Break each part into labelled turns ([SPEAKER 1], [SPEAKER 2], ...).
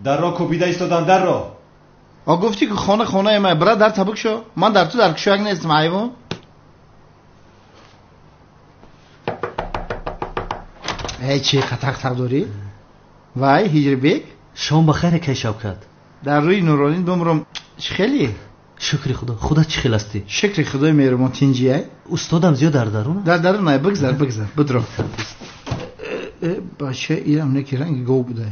[SPEAKER 1] Дарро кӯбида истоданд, дарро.
[SPEAKER 2] А гуфтӣ ки хона хонаи ман, бира дар табук шо. Ман дар ту дар кушояк нестам, ҳайвон. Эй, чӣ қатақ дорӣ? Вай, Ҳиҷрибек?
[SPEAKER 3] Шом бахайр, акай Шавкат.
[SPEAKER 2] Дар рӯи Нуролин бимрам, чӣ хеле?
[SPEAKER 3] Шукри Худо. Худат чӣ хел ҳастӣ?
[SPEAKER 2] Шукри Худои меҳрубон, тинҷиай?
[SPEAKER 3] Устодам зиёд дар дарун?
[SPEAKER 2] Дар дарун ай, бигзар, бигзар, бидро. Бача, ирам неки ранги гов будай.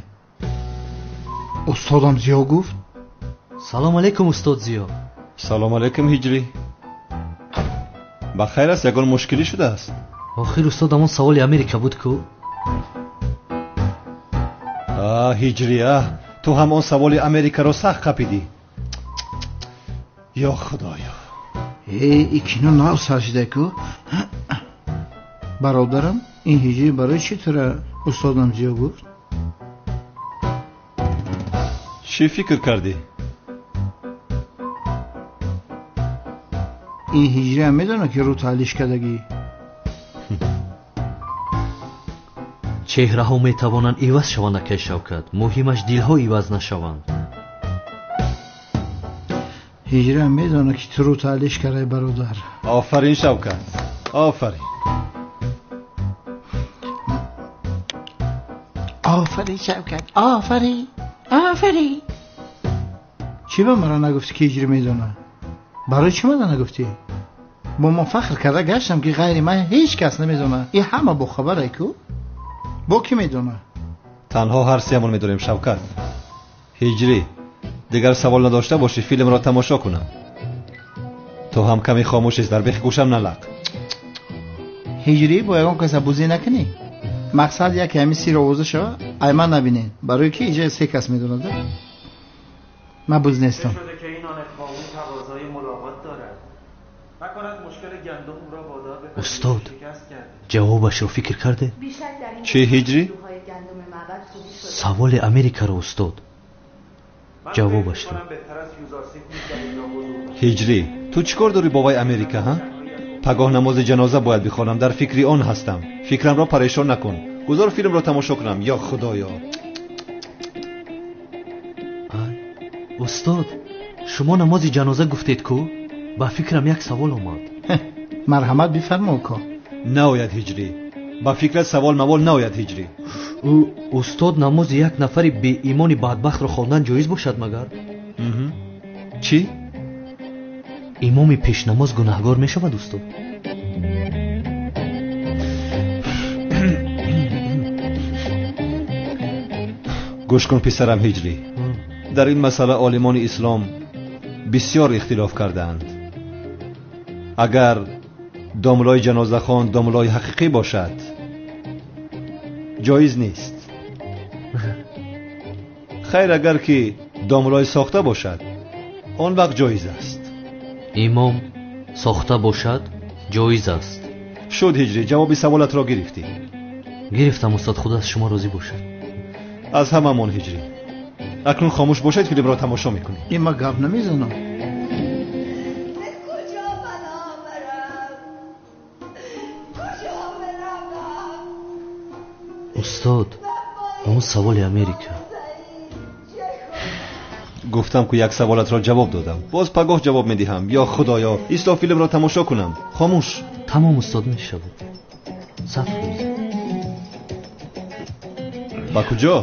[SPEAKER 2] Устодам зиё гуфт.
[SPEAKER 3] Салом алейкум, устод Зиё.
[SPEAKER 1] Салом алейкум, Ҳиҷрӣ. Ба хайр аст, ягон мушкилӣ шудааст?
[SPEAKER 3] Охир устод, ҳамон саволи Америка буд ку?
[SPEAKER 1] А, Ҳиҷрӣ, а, ту ҳам он саволи Америкаро сахт қапидӣ. Ё Худоё.
[SPEAKER 2] Э, и кино нав сар шуда ку? Бародарам, ин Ҳиҷрӣ барои чӣ тура устодам Зиё гуфт?
[SPEAKER 1] Чӣ фикр кардӣ?
[SPEAKER 2] Ин ҳиҷриам медонад ки рӯ таълиш кардагӣ.
[SPEAKER 3] Чеҳраҳо метавонанд иваз шаванд, акай Шавкат. Муҳимаш дилҳо иваз нашаванд.
[SPEAKER 2] Ҳиҷриам медонад ки ту рӯ таълиш кардай, бародар.
[SPEAKER 1] Офарин, Шавкат, офарин.
[SPEAKER 2] Офарин, Шавкат, офарин, офарин. Чӣ ба маро нагуфтӣ ки ҳиҷрӣ медонад? Барои чӣ мана нагуфтӣ? Бо ман фахр карда гаштам ки ғайри ман ҳеҷ кас намедонад. И ҳама бохабарай ку? Бо кӣ медонад?
[SPEAKER 1] Танҳо ҳар сеамон медонем, Шавкат. Ҳиҷрӣ, дигар савол надошта бошӣ, филмро тамошо кунам. Ту ҳам каме хомӯш ист, дар бехи гӯшам налақ.
[SPEAKER 2] Ҳиҷрӣ, бо ягон каса бузӣ накунӣ. Мақсад яке ҳамин сир овоза шава, ай ман набинен. Барои ки иҷа се кас медонад. Ман буз нестам.
[SPEAKER 3] Устод, ҷавобашро фикр карде?
[SPEAKER 1] Чӣ, Ҳиҷрӣ?
[SPEAKER 3] Саволи Америкаро, устод. Ҷавобашро.
[SPEAKER 1] Ҳиҷрӣ, ту чӣ кор дорӣ бо вай Америка, ҳа? Пагоҳ намози ҷаноза бояд бихонам, дар фикри он ҳастам. Фикрамро парешон накун. Гузор филмро тамошо кунам. Ё Худоё.
[SPEAKER 3] Устод, шумо намози ҷаноза гуфтед ку? Ба фикрам як савол омад.
[SPEAKER 2] Марҳамат бифармо, ко.
[SPEAKER 1] Наояд, Ҳиҷрӣ. Ба фикрат савол мавол наояд, Ҳиҷрӣ.
[SPEAKER 3] Устод, намози як нафари беимони бадбахтро хондан ҷоиз бошад магар?
[SPEAKER 1] Чӣ?
[SPEAKER 3] Имоми пешнамоз гунаҳгор мешавад, устод?
[SPEAKER 1] Гӯш кун, писарам Ҳиҷрӣ. Дар ин масъала олимони ислом бисёр ихтилоф кардаанд. Агар домлои ҷанозахон домлои ҳақиқӣ бошад, ҷоиз нест. Хайр, агар ки домлои сохта бошад, он вақт ҷоиз аст.
[SPEAKER 3] Имом сохта бошад, ҷоиз аст.
[SPEAKER 1] Шуд, Ҳиҷрӣ, ҷавоби саволатро гирифтӣ.
[SPEAKER 3] Гирифтам, устод, Худо аз шумо розӣ бошад.
[SPEAKER 1] Аз ҳамамон, Ҳиҷрӣ. Акнун хомӯш бошед, филмро тамошо мекунем.
[SPEAKER 2] Ин ман гап намезанам.
[SPEAKER 3] Устод, ҳамон саволи Америка.
[SPEAKER 1] Гуфтам ку як саволатро ҷавоб додам. Боз пагоҳ ҷавоб медиҳам. Ё Худоё, исто филмро тамошо кунам. Хомӯш.
[SPEAKER 3] Тамом, устод, мешавад. Саф рӯз.
[SPEAKER 1] Ба куҷо?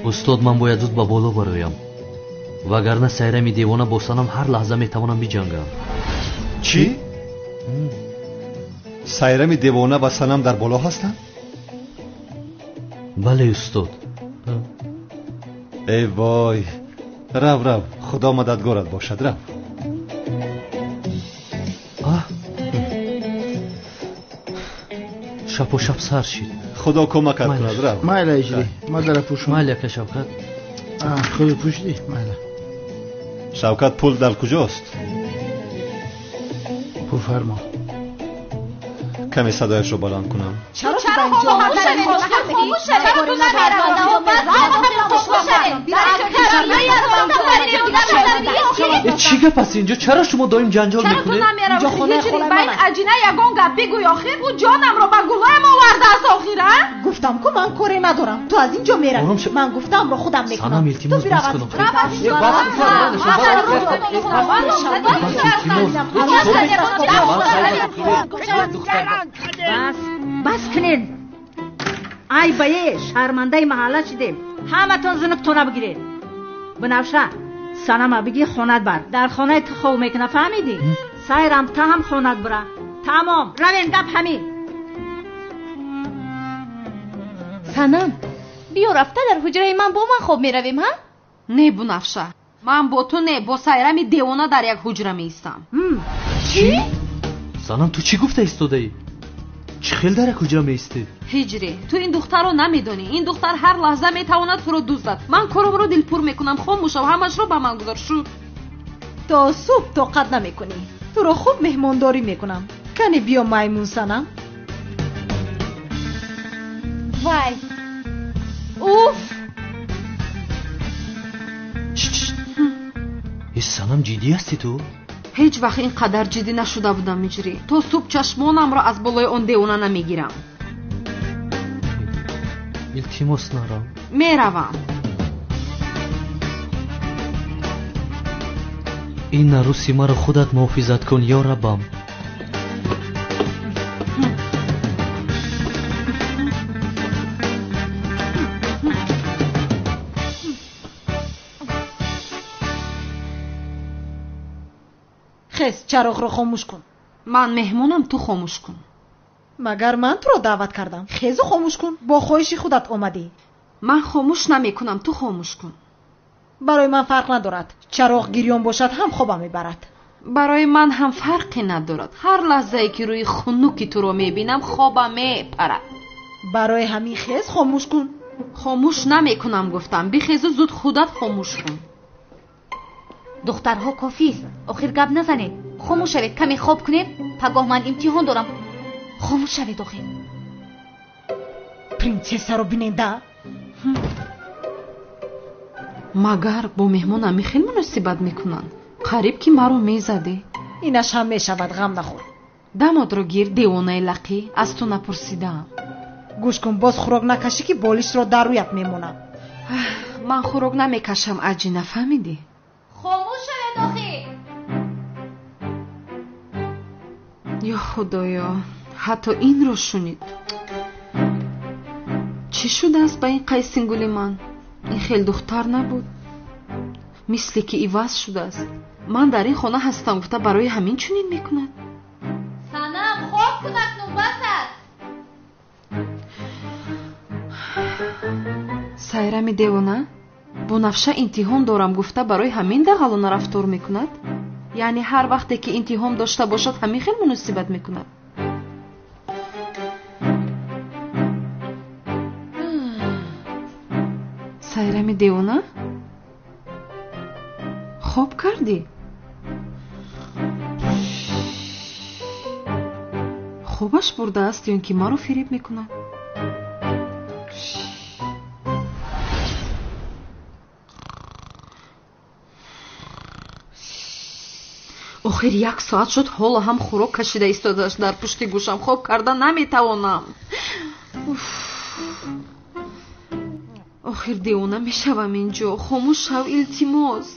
[SPEAKER 3] Устод, ман бояд зуд ба боло бароям. Вагарна Сайрами девона бо Санам ҳар лаҳза метавонам биҷангам.
[SPEAKER 1] Чӣ? Сайрами девона ва Санам дар боло ҳастанд?
[SPEAKER 3] Бале, устод.
[SPEAKER 1] Эй вой, рав, рав, Худо мададгорат бошад, рав.
[SPEAKER 3] Шапо шап сар шид.
[SPEAKER 1] Худо кӯмакат кунад, рав.
[SPEAKER 2] Майла, Ҳиҷрӣ, ма дара пӯшам.
[SPEAKER 3] Майла, ака Шавкат.
[SPEAKER 2] Худ пӯшидӣ? Майла.
[SPEAKER 1] Шавкат, пул дар куҷост?
[SPEAKER 2] Пул фармо.
[SPEAKER 1] Каме садояшро баланд кунам.
[SPEAKER 4] Чаро
[SPEAKER 3] Чӣ гап аст инҷо? Чаро шумо доим ҷанҷол мекунед?
[SPEAKER 4] Чаро ту намеравӣ? Ҳиҷрӣ, ба ин аҷина ягон гап бигӯй охир. Ӯ ҷонамро ба гулоям овардааст охир, а?
[SPEAKER 5] Гуфтам ку ман коре надорам. Ту аз инҷо меравӣ. Ман гуфтамро худам мекунам.
[SPEAKER 3] Санам, илтимос, бас кунам.
[SPEAKER 6] Бас, бас кунед. Ай бае, шармандаи маҳалла шудем. Ҳаматон зиныктона бигиред. Бунафша, Санама биги хонат бар. Дар хонаи ту хов мекуна, фаҳмидӣ? Сайрам та ҳам хонат бура. Тамом, равем, гап ҳамин.
[SPEAKER 7] Санам, биё рафта дар ҳуҷраи ман бо ман хоб меравем, ҳа?
[SPEAKER 4] Не, Бунафша, ман бо ту не, бо Сайрами девона дар як ҳуҷра меистам.
[SPEAKER 3] Чӣ? Санам, ту чӣ гуфта истодаӣ? Чӣ хел дар як ҳуҷра меистӣ?
[SPEAKER 4] Ҳиҷрӣ, ту ин духтарро намедонӣ. Ин духтар ҳар лаҳза метавонад туро дуздад. Ман коромро дилпур мекунам. Хомӯшав, ҳамашро ба ман гузор. Шу.
[SPEAKER 5] То субҳ тоқат намекунӣ. Туро хуб меҳмондорӣ мекунам. Кане биё маймун, Санам.
[SPEAKER 7] Вай, уф!
[SPEAKER 3] Э, Санам, ҷиддӣ ҳастӣ ту?
[SPEAKER 4] Ҳеҷ вақт ин қадар ҷиддӣ нашуда будам, Ҳиҷрӣ. То субҳ чашмонамро аз болои он девона намегирам.
[SPEAKER 3] Илтимос, нарав.
[SPEAKER 4] Меравам.
[SPEAKER 3] Ин аруси маро худат муҳофизат кун, ё Раббам.
[SPEAKER 5] Хез, чароғро хомӯш кун.
[SPEAKER 4] Ман меҳмонам, ту хомӯш кун.
[SPEAKER 5] Магар ман туро даъват кардам? Хезу хомӯш кун. Бо хоҳиши худат омадӣ.
[SPEAKER 4] Ман хомӯш намекунам, ту хомӯш кун.
[SPEAKER 5] Барои ман фарқ надорад. Чароғ гирён бошад ҳам хобам мебарад.
[SPEAKER 4] Барои ман ҳам фарқе надорад. Ҳар лаҳзае ки рӯи хунуки туро мебинам, хобам мепарад.
[SPEAKER 5] Барои ҳамин хез хомӯш кун.
[SPEAKER 4] Хомӯш намекунам гуфтам. Бихезу зуд худат хомӯш кун.
[SPEAKER 7] Духтарҳо кофист. Охир гап назанед. Хомӯш шавед, каме хоб кунед. Пагоҳ ман имтиҳон дорам. Хомӯш шавед охир.
[SPEAKER 5] Принсессаро бинеда.
[SPEAKER 4] Магар бо меҳмон ҳамин хел муносибат мекунанд? Қариб ки маро мезадӣ.
[SPEAKER 5] Инаш ҳам мешавад, ғам нахӯр.
[SPEAKER 4] Дамодро гир, девонаи лақӣ, аз ту напурсидаам.
[SPEAKER 5] Гӯш кун, боз хӯрок накашӣ ки болишро дар рӯят мемонам.
[SPEAKER 4] Ман хӯрок намекашам, аҷи, нафаҳмидӣ?
[SPEAKER 7] Хомӯш шавед охир.
[SPEAKER 4] Ё Худоё, ҳатто инро шунид. Чӣ шудааст ба ин қайсингули ман? Ин хел духтар набуд. Мисле ки иваз шудааст. Ман дар ин хона ҳастам гуфта барои ҳамин чунин мекунад.
[SPEAKER 7] Санам, хоб кун, акнун бас аст.
[SPEAKER 4] Сайрами девона, Бунафша имтиҳон дорам гуфта барои ҳамин дағалона рафтор мекунад? Яъне ҳар вақте ки имтиҳон дошта бошад ҳамин хел муносибат мекунад? Сайрами девона, хоб кардӣ? Хобаш бурдааст ё ин ки маро фиреб мекунад? Охир як соат шуд, ҳоло ҳам хӯрок кашида истодааст дар пушти гӯшам. Хоб карда наметавонам. Охир девона мешавам инҷо. Хомӯш шав, илтимос.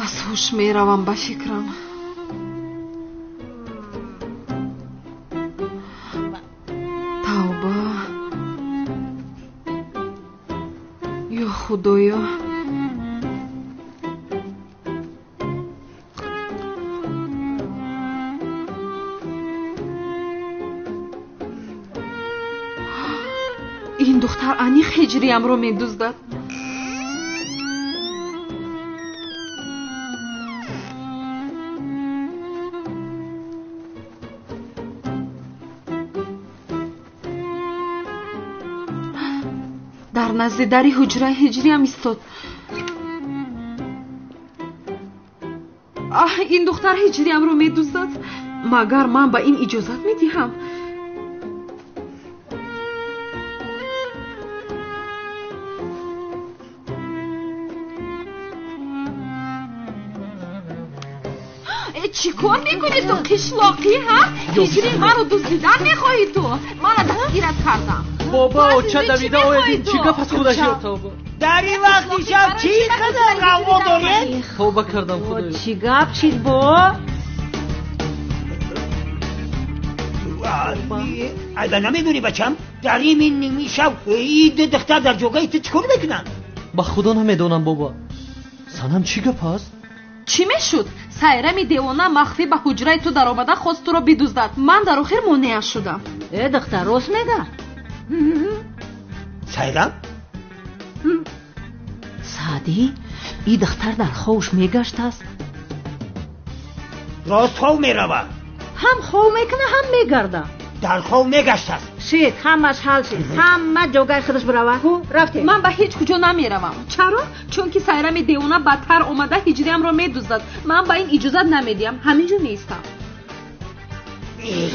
[SPEAKER 4] Аз ҳуш меравам ба фикрам. Тавба, ё Худоё. Ин духтар аниқ ҳиҷриямро медуздад. Дар назди дари ҳуҷраи ҳиҷриям истод. Аҳ, ин духтар ҳиҷриямро медуздад. Магар ман ба ин иҷозат медиҳам? Чӣ кор мекунӣ ту қишлоқӣ, ҳа? Ҳиҷри маро дуздидан мехоҳӣ ту? Мана дастгират кардам.
[SPEAKER 3] Бобо, оча давида оядин, чӣ гап аз худаш ёфт? Тавба.
[SPEAKER 8] Дар ин вақти шаб чӣ қадар ғавғо доред?
[SPEAKER 3] Тавба кардам, худоё.
[SPEAKER 6] Чӣ гап чиз бо?
[SPEAKER 8] Айба намедонӣ бачам, дар ин ними шаб ин ду духтар дар ҷогаи ту чӣ кор мекунанд?
[SPEAKER 3] Ба худо намедонам бобо. Санам чӣ гап аст?
[SPEAKER 4] Чӣ мешуд? Сайрами девона махфӣ ба ҳуҷраи ту даромада хост туро бидуздад. Ман дар охир монеа шудам.
[SPEAKER 6] Э духтар, рост мега?
[SPEAKER 8] Сайрам?
[SPEAKER 6] Саъдӣ, ин духтар дар ховш мегаштааст.
[SPEAKER 8] Рост хов меравад.
[SPEAKER 6] Ҳам хов мекуна, ҳам мегарда.
[SPEAKER 8] Дар хов мегаштааст.
[SPEAKER 6] Шид, ҳамаш ҳал шид. Ҳама ҷогаи худаш бирава. Ҳу, рафтем.
[SPEAKER 4] Ман ба ҳеҷ куҷо намеравам. Чаро? Чунки Сайрами девона бадтар омада ҳиҷриамро медуздад. Ман ба ин иҷозат намедиҳам. Ҳамин ҷо меистам.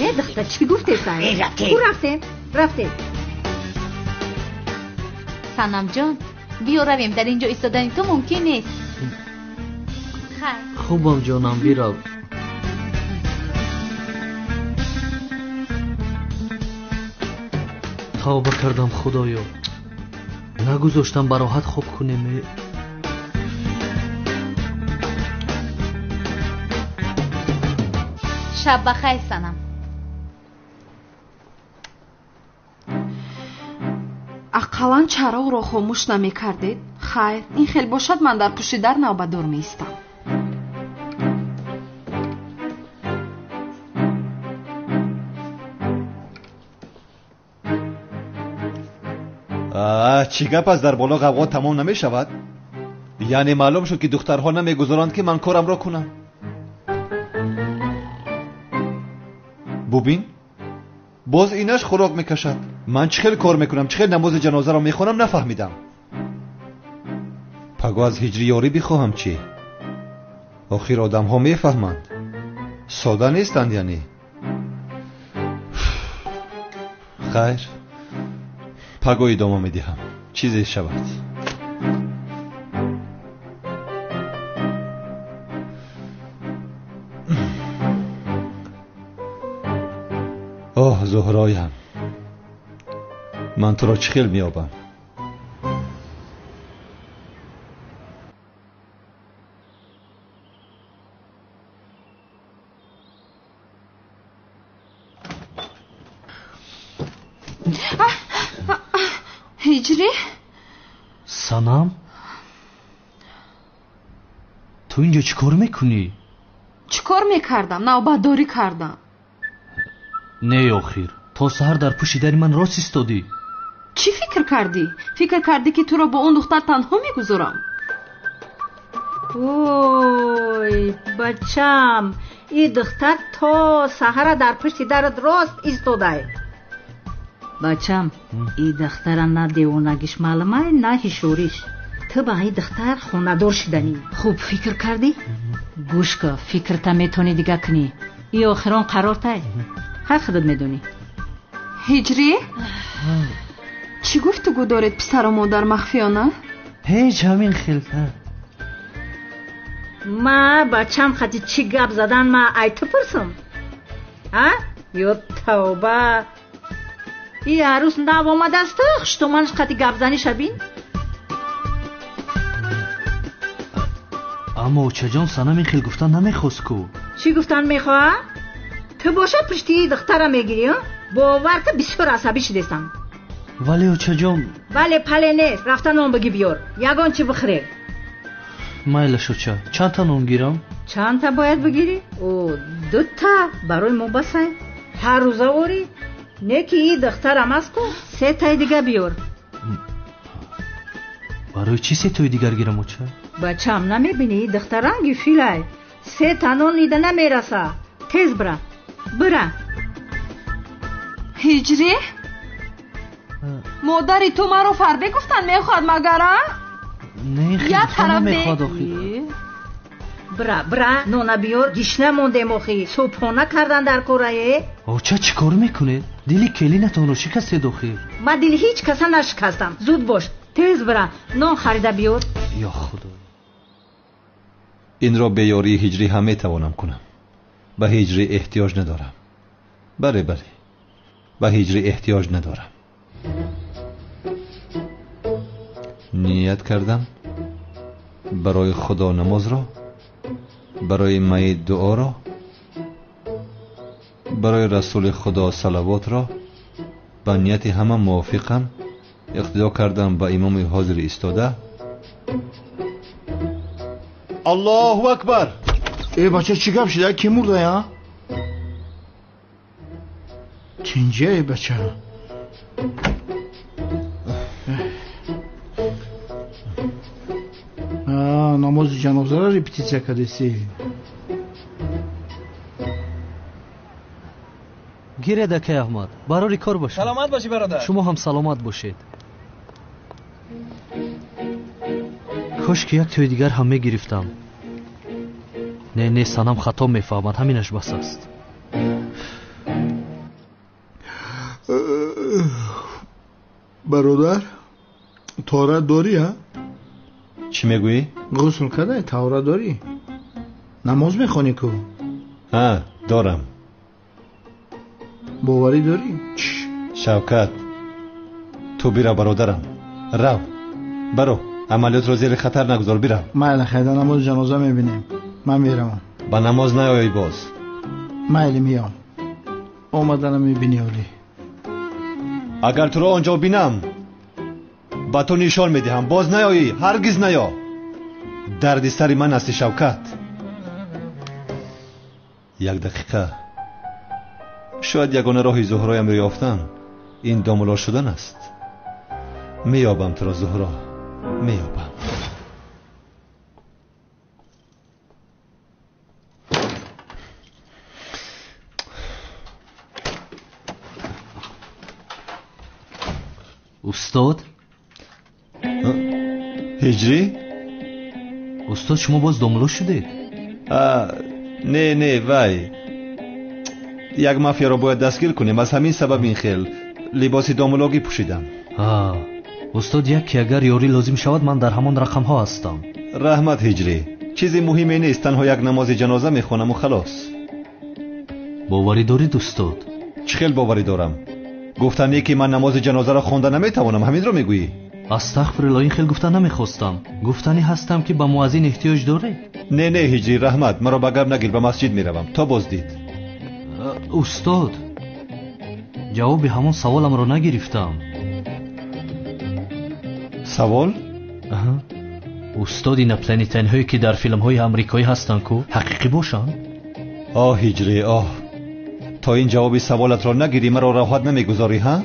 [SPEAKER 6] Э духтар, чӣ гуфте Сайр? Ҳу, рафтем, рафтем.
[SPEAKER 7] Санамҷон, биё равем, дар ин ҷо истодани ту мумкин нест. Хайр.
[SPEAKER 3] Хубам ҷонам, бирав. Тавба кардам, худоё. Нагузоштам ба роҳат хоб кунем.
[SPEAKER 7] Шаб ба хайр, Санам.
[SPEAKER 4] Ақаллан чароғро хомӯш намекардед? Хайр, ин хел бошад, ман дар пушти дар навбатдор меистам.
[SPEAKER 1] Чӣ гап аст? Дар боло ғавғо тамом намешавад? Яъне маълум шуд, ки духтарҳо намегузоранд, ки ман корамро кунам. Бубин, боз инаш хӯрок мекашад. Ман чӣ хел кор мекунам, чӣ хел намози ҷанозаро мехонам, нафаҳмидам. Паго аз ҳиҷри ёрӣ бихоҳам чӣ? Охир одамҳо мефаҳманд, сода нестанд. Яъне хайр, паго идома медиҳам, чизе шавад. Оҳ, Зуҳроям, ман туро чӣ хел меёбам?
[SPEAKER 4] Ҳиҷрӣ?
[SPEAKER 3] Санам, ту инҷо чӣ кор мекунӣ?
[SPEAKER 4] Чӣ кор мекардам? Навбатдорӣ кардам.
[SPEAKER 3] Не, охир, то саҳар дар пушти дари ман рост истодӣ.
[SPEAKER 4] Чӣ фикр кардӣ? Фикр кардӣ, ки туро бо он духтар танҳо мегузорам?
[SPEAKER 6] Ой, бачам, ин духтар то саҳара дар пушти дарат рост истодай. Бачам, ин духтара на девонагиш маълумай, на ҳишориш. Ту ба ин духтар хонадор шиданӣ. Хуб фикр кардӣ? Гӯш кун, фикрта метавонӣ дига кунӣ. Ин охирон қарортай. Ҳар худат медонӣ.
[SPEAKER 4] Ҳиҷрӣ? Чӣ гуфтугӯ доред писару модар махфиёна?
[SPEAKER 3] Ҳеҷ, ҳамин хел.
[SPEAKER 6] Ма бачам хати чӣ гап задан ма ай ту пурсам? А? Ё тавба! И арӯс нав омадааст, хуштоманаш қати гапзанӣ шабин?
[SPEAKER 3] Аммо очаҷон, Санам ин хел гуфтан намехост ку.
[SPEAKER 6] Чӣ гуфтан мехоҳад? Ту боша пушти духтара мегирӣ, бовар ки бисёр асабӣ шудестам.
[SPEAKER 3] Вале очаҷон.
[SPEAKER 6] Вале пале нест, рафта нон бигӣ биёр, ягон чӣ бихӯре.
[SPEAKER 3] Майлаш оча, чандта нон гирам?
[SPEAKER 6] Чандта бояд бигирӣ? О, дута барои мо басай. Ҳар рӯза орӣ? Не ки и духтарам аст ку, сетаи дига биёр.
[SPEAKER 3] Барои чӣ сетои дигар гирам, оча?
[SPEAKER 6] Бачам, намебинӣ, и духтар ранги филай. Сета нон ида намераса. Тез бира, бира.
[SPEAKER 4] Ҳиҷрӣ? Модари ту маро фарбе гуфтан мехоҳад магар, а?
[SPEAKER 3] Не, хел намехоҳад охир.
[SPEAKER 6] Бира, бира, нона биёр, гишна мондем охи. Субҳона кардан дар корае.
[SPEAKER 3] Оча, чӣ кор мекунед? Дили келинатонро шикастед охир.
[SPEAKER 6] Ман дили ҳеҷ каса нашикастам. Зуд бош, тез бира, нон харида биёр.
[SPEAKER 3] Ё худо,
[SPEAKER 1] инро бе ёрии ҳиҷрӣ ҳам метавонам кунам. Ба ҳиҷрӣ эҳтиёҷ надорам. Бале, бале, ба ҳиҷрӣ эҳтиёҷ надорам. Ният кардам барои Худо намозро, барои майит дуоро, барои расули Худо салавотро ба нияти ҳама мувофиқам иқтидо кардам ба имоми ҳозир истода. Аллоҳу акбар!
[SPEAKER 2] Э бача, чӣ гап шуда? Ки мурда я? Чинҷия э бача? Намози ҷанозаро репетитсия кардеси.
[SPEAKER 3] Гиред, акай Аҳмад, барори кор бошед.
[SPEAKER 9] Саломат бошӣ, бародар.
[SPEAKER 3] Шумо ҳам саломат бошед. Кош ки як тӯи дигар ҳам мегирифтам. Не, не, Санам хато мефаҳмад, ҳаминаш бас аст.
[SPEAKER 2] Бародар, таҳорат дорӣ, ҳа?
[SPEAKER 1] Чӣ мегӯӣ?
[SPEAKER 2] Ғусл кардаи, таҳорат дорӣ? Намоз мехонӣ ку?
[SPEAKER 1] Ҳа, дорам.
[SPEAKER 2] Боварӣ дорӣ?
[SPEAKER 1] Шавкат, ту бирав, бародарам. Рав, баро, амалиётро зери хатар нагузор, бирав.
[SPEAKER 2] Майли, хайда, намози ҷаноза мебинем. Ман меравам.
[SPEAKER 1] Ба намоз наёӣ боз.
[SPEAKER 2] Майли, меём. Омаданам мебинӣ олӣ.
[SPEAKER 1] Агар туро он ҷо бинам, ба ту нишон медиҳам. Боз наёӣ, ҳаргиз наё. Дарди сари ман ҳасти, Шавкат. Як дақиқа. Шояд ягона роҳи Зуҳроямро ёфтан ин домуло шудан аст. Меёбам туро, Зуҳро, меёбам.
[SPEAKER 3] Устод?
[SPEAKER 1] Ҳиҷрӣ?
[SPEAKER 3] Устод, шумо боз домуло шудед?
[SPEAKER 1] Не, не, вай, як мафияро бояд дастгир кунем. Аз ҳамин сабаб ин хел либоси домулогӣ пӯшидам.
[SPEAKER 3] Устод, яке агар ёрӣ лозим шавад, ман дар ҳамон рақамҳо ҳастам.
[SPEAKER 1] Раҳмат, ҳиҷрӣ. Чизи муҳиме нест, танҳо як намози ҷаноза мехонаму халос.
[SPEAKER 3] Боварӣ дорид, устод?
[SPEAKER 1] Чӣ хел боварӣ дорам? Гуфтанӣ ки ман намози ҷанозаро хонда наметавонам, ҳаминро мегӯӣ?
[SPEAKER 3] Астағфируллоҳ, ин хел гуфта намехостам. Гуфтанӣ ҳастам ки ба муаззин эҳтиёҷ доред?
[SPEAKER 1] Не, не, ҳиҷрӣ, раҳмат, маро ба гап нагир, ба масҷид меравам. То боздид.
[SPEAKER 3] Устод, ҷавоби ҳамон саволамро нагирифтам.
[SPEAKER 1] Савол?
[SPEAKER 3] Устод, инопланетянҳое ки дар филмҳои амрикоӣ ҳастанд ку ҳақиқӣ бошанд?
[SPEAKER 1] Оҳ, ҳиҷрӣ, оҳ, то ин ҷавоби саволатро нагирӣ маро роҳат намегузорӣ, ҳа?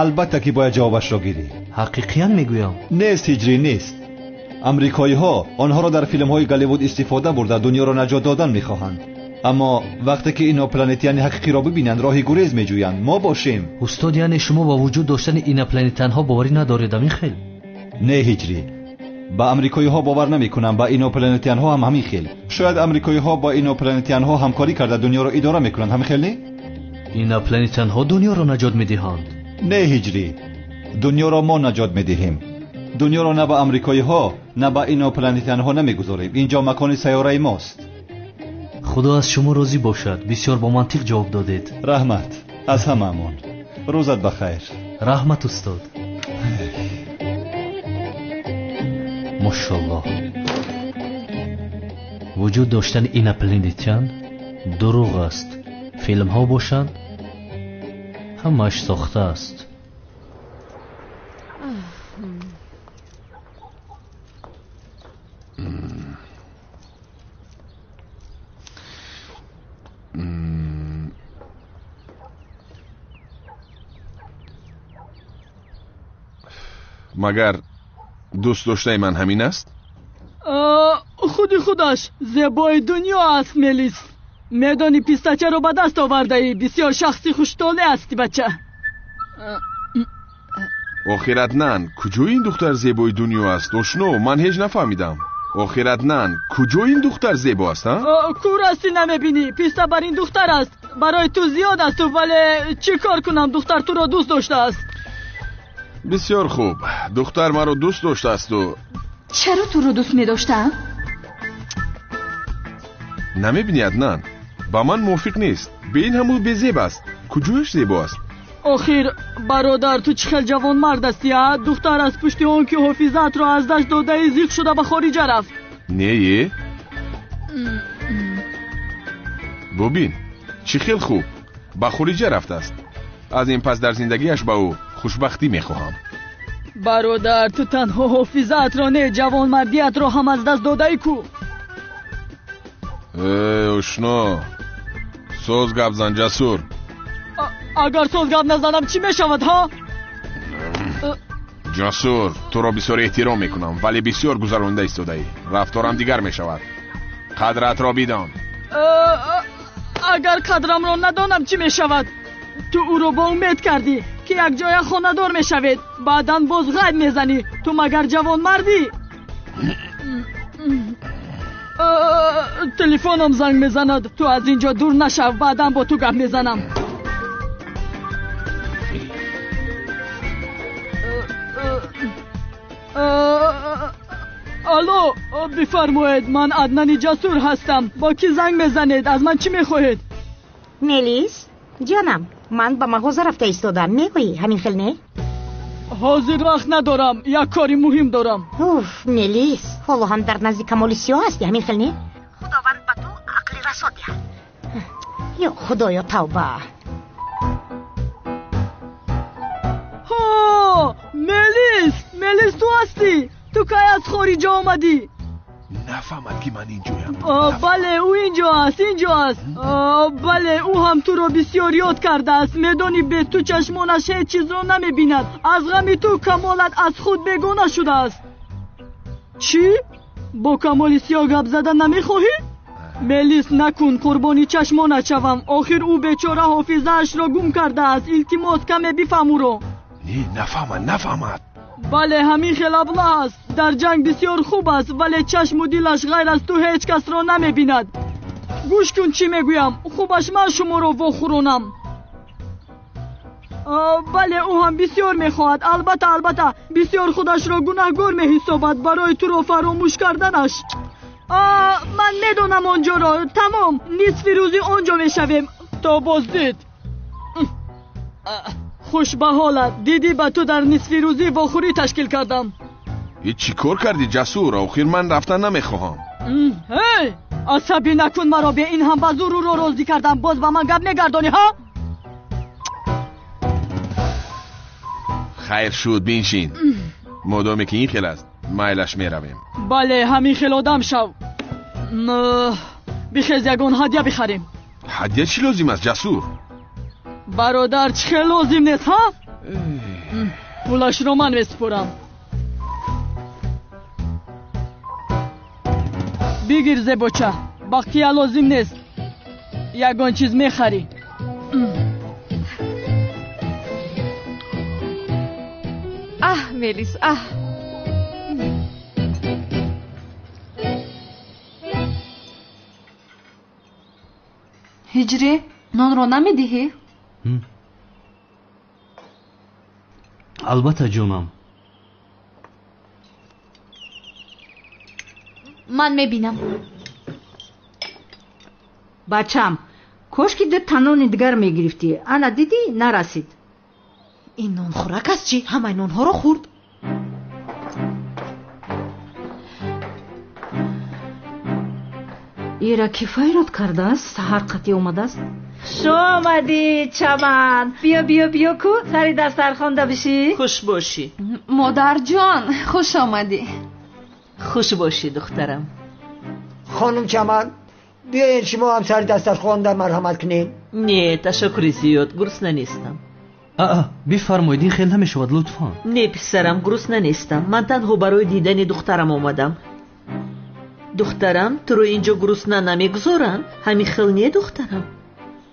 [SPEAKER 1] Албатта ки бояд ҷавобашро гирӣ.
[SPEAKER 3] Ҳақиқиян мегӯям.
[SPEAKER 1] Нест, ҳиҷрӣ, нест. Амрикоиҳо онҳоро дар филмҳои Голливуд истифода бурда дунёро наҷот додан мехоҳанд. Аммо вақте ки инопланетяни ҳақиқиро бибинанд, роҳи гурез меҷӯянд. Мо бошем.
[SPEAKER 3] Устод, яъне шумо ба вуҷуд доштани инопланетянҳо боварӣ надоред, ҳамин хел?
[SPEAKER 1] Не, ҳиҷрӣ, ба амрикоиҳо бовар намекунам, ба инопланетянҳо ҳам ҳамин хел. Шояд амрикоиҳо бо инопланетянҳо ҳамкорӣ карда дунёро идора мекунанд, ҳамин хел не?
[SPEAKER 3] Инопланетянҳо дунёро наҷот медиҳанд?
[SPEAKER 1] Не, ҳиҷрӣ, дунёро мо наҷот медиҳем. Дунёро на ба амрикоиҳо, на ба инопланетянҳо намегузорем. Инҷо макони сайёраи мост.
[SPEAKER 3] Худо аз шумо розӣ бошад. Бисёр бо мантиқ ҷавоб додед.
[SPEAKER 1] Раҳмат аз ҳамаамон. Рӯзат ба хайр.
[SPEAKER 3] Раҳмат, устод. Мошаллоҳ, вуҷуд доштани инопланетян дурӯғ аст. Филмҳо бошанд, ҳамааш сохта аст.
[SPEAKER 10] Магар дӯст доштаи ман ҳамин аст?
[SPEAKER 11] Худи худаш зебои дунё аст, Мелис. Медонӣ, пистачаро ба даст овардаӣ. Бисёр шахси хуштоле ҳастӣ, бача.
[SPEAKER 10] Охир, Аднан, куҷои ин духтар зебои дунё аст? Ошно, ман ҳеҷ нафаҳмидам. Охир, Аднан, куҷои ин духтар зебо аст, а?
[SPEAKER 11] Кур ҳастӣ, намебинӣ? Писта бар ин духтар аст. Барои ту зиёд аст, вале чӣ кор кунам, духтар туро дӯст доштааст.
[SPEAKER 10] Бисёр хуб, духтар маро дӯст доштаасту.
[SPEAKER 7] Чаро туро дӯст медоштаам?
[SPEAKER 10] Намебинӣ, Аднан, Ба ман мувофиқ нест. Бе ин ҳаму безеб аст. Куҷояш зебо аст?
[SPEAKER 11] Охир, бародар, ту чӣ хел ҷавонмард ҳастӣ, а? Духтар аз пушти он ки ҳофизаатро аз даст додаи зиқ шуда ба хориҷа рафт.
[SPEAKER 10] Не, бубин, чӣ хел хуб ба хориҷа рафтааст. Аз ин пас дар зиндагиаш ба ӯ хушбахтӣ мехоҳам.
[SPEAKER 11] Бародар, ту танҳо ҳофизаатро не, ҷавонмардиатро ҳам аз даст додаӣ ку.
[SPEAKER 10] Э, ошно, соз гап зан, Ҷасур.
[SPEAKER 11] Агар соз гап назанам чӣ мешавад, ҳа?
[SPEAKER 10] Ҷасур, туро бисёр эҳтиром мекунам, вале бисёр гузаронда истодаӣ. Рафторам дигар мешавад. Қадратро бидон.
[SPEAKER 11] Агар қадрамро надонам чӣ мешавад? Ту ӯро бо умед кардӣ, ки якҷоя хонадор мешавед, баъдан боз ғайб мезанӣ. Ту магар ҷавонмардӣ? Телефонам занг мезанад. Ту аз ин ҷо дур нашав, баъдан бо ту гап мезанам. Алло, бифармоед, ман Аднани Ҷасур ҳастам. Бо кӣ занг мезанед? Аз ман чӣ мехоҳед?
[SPEAKER 9] Мелис, ҷонам, ман ба мағоза рафта истодам. Мегӯӣ, ҳамин хел не?
[SPEAKER 11] Ҳозир вақт надорам, як кори муҳим дорам.
[SPEAKER 9] Уф, Мелис, ҳоло ҳам дар назди Камоли Сиёҳ ҳастӣ, ҳамин хел не? Худованд ба ту ақли расо диҳад. Ё Худоё, тавба.
[SPEAKER 11] Ҳо, Мелис, Мелис, ту ҳастӣ? Ту кай аз хориҷа омадӣ?
[SPEAKER 10] Нафаҳмад, ки ман инҷоям.
[SPEAKER 11] Бале, ӯ инҷо аст, инҷо аст. Бале, ӯ ҳам туро бисёр ёд кардааст. Медонӣ, бе ту чашмонаш ҳеҷ чизро намебинад. Аз ғами ту Камолат аз худ бегона шудааст. Чӣ? Бо Камоли Сиёҳ гап зада намехоҳӣ? Мелис, накун, қурбони чашмонат шавам. Охир ӯ бечора ҳофизаашро гум кардааст. Илтимос, каме бифаҳм ӯро.
[SPEAKER 10] Не, нафаҳмад, нафаҳмад.
[SPEAKER 11] Бале, ҳамин хел аблаҳ аст. Дар ҷанг бисёр хуб аст, вале чашму дилаш ғайр аз ту ҳеҷ касро намебинад. Гӯш кун, чӣ мегӯям. Хубаш ман шуморо вохӯронам. Бале, ӯ ҳам бисёр мехоҳад. Албатта, албатта, бисёр худашро гунаҳгор меҳисобад барои туро фаромӯш карданаш. Ман медонам он ҷоро. Тамом, нисфи рӯзи он ҷо мешавем. То боздид. Хуш ба ҳолат. Дидӣ, ба ту дар нисфи рӯзӣ вохӯрӣ ташкил кардам.
[SPEAKER 10] И чӣ кор кардӣ, Ҷасур? Охир ман рафтан намехоҳам.
[SPEAKER 11] Ҳей, асабӣ накун маро. Бе ин ҳам ба зур ӯро розӣ кардам, боз ба ман гап мегардонӣ, ҳа?
[SPEAKER 10] Хайр шуд, биншин. Модоме ки ин хел аст, майлаш меравем.
[SPEAKER 11] Бале, ҳамин хел одам шав. Бихез, ягон ҳадя бихарем.
[SPEAKER 10] Ҳадя чӣ лозим аст, Ҷасур?
[SPEAKER 11] Бародар, чӣ хел лозим нест, ҳа? Пулашро ман месупорам. Бигир, зебоча, бақия лозим нест. Ягон чиз мехарӣ.
[SPEAKER 4] Аҳ, Мелис, аҳ. Ҳиҷрӣ, нонро намедиҳӣ?
[SPEAKER 3] Албатта, ҷонам.
[SPEAKER 7] Ман мебинам.
[SPEAKER 6] Бачам, кошки ду танони дигар мегирифтӣ. Ана дидӣ, нарасид.
[SPEAKER 5] Ин нонхӯрак аст чӣ? Ҳамаи нонҳоро хӯрд.
[SPEAKER 6] Ира ки файрод кардааст, саҳар қатъӣ омадааст. Хуш омадӣ, Чаман. Биё, биё, биё ку, сари дастархонда бишӣ.
[SPEAKER 12] Хуш бошӣ.
[SPEAKER 4] Модарҷон, хуш омадӣ.
[SPEAKER 12] Хуш бошӣ, духтарам.
[SPEAKER 8] Хонум Чаман, биёед шумо ҳам сари дастархонда марҳамат кунед.
[SPEAKER 12] Не, ташаккури зиёд, гурусна нестам.
[SPEAKER 3] Аа, бифармоед, ин хел намешавад, лутфан.
[SPEAKER 12] Не, писарам, гурусна нестам. Ман танҳо барои дидани духтарам омадам. Духтарам, туро инҷо гурусна намегузоранд? Ҳамин хел не, духтарам?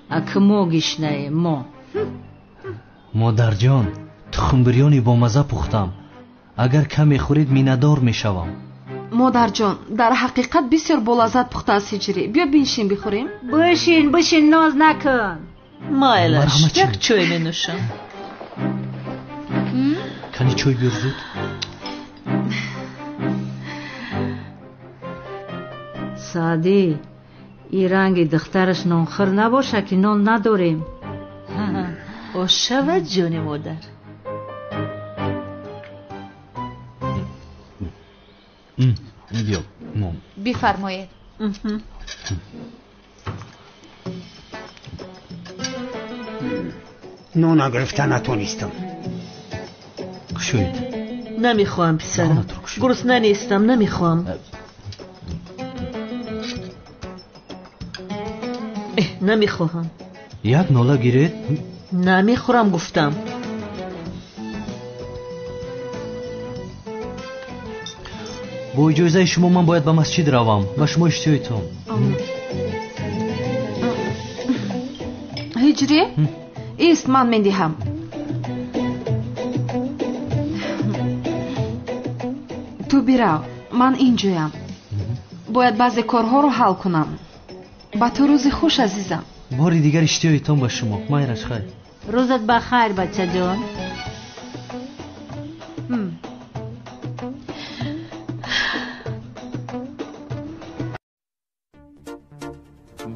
[SPEAKER 6] Ак мо гишнаем, мо.
[SPEAKER 3] Модарҷон, тухмбирёни бомаза пухтам. Агар каме хӯред, миннатдор мешавам.
[SPEAKER 4] Модарҷон, дар ҳақиқат бисёр болаззат пухтааст, Ҳиҷрӣ. Биё биншин бихӯрем.
[SPEAKER 6] Бишин, бишин, ноз накун.
[SPEAKER 12] Майлаш, як чой менӯшам.
[SPEAKER 3] Кани чой биёр зуд.
[SPEAKER 6] Саъдӣ, Ин ранги духтараш нонхӯр набошад ки нон надорем. Ошавад ҷони модар.
[SPEAKER 3] Биё нон.
[SPEAKER 7] Бифармоед.
[SPEAKER 8] Нона гирифта натонистам.
[SPEAKER 3] Кушоед.
[SPEAKER 12] Намехоҳам писарам. Гурусна нестам, намехоҳам. Намехоҳам.
[SPEAKER 3] Як нола гиред.
[SPEAKER 12] Намехӯрам гуфтам.
[SPEAKER 3] Бо иҷозаи шумо ман бояд ба масҷид равам. Ба шумо иштиёитон.
[SPEAKER 4] Ҳиҷрӣ? Ист, ман медиҳам. Ту бирав, ман инҷоям. Бояд баъзе корҳоро ҳал кунам. Ба ту рӯзи хуш, азизам.
[SPEAKER 3] Бори дигар иштиёитон ба шумо. Майраш хайр.
[SPEAKER 6] Рӯзат ба хайр, бачаҷон.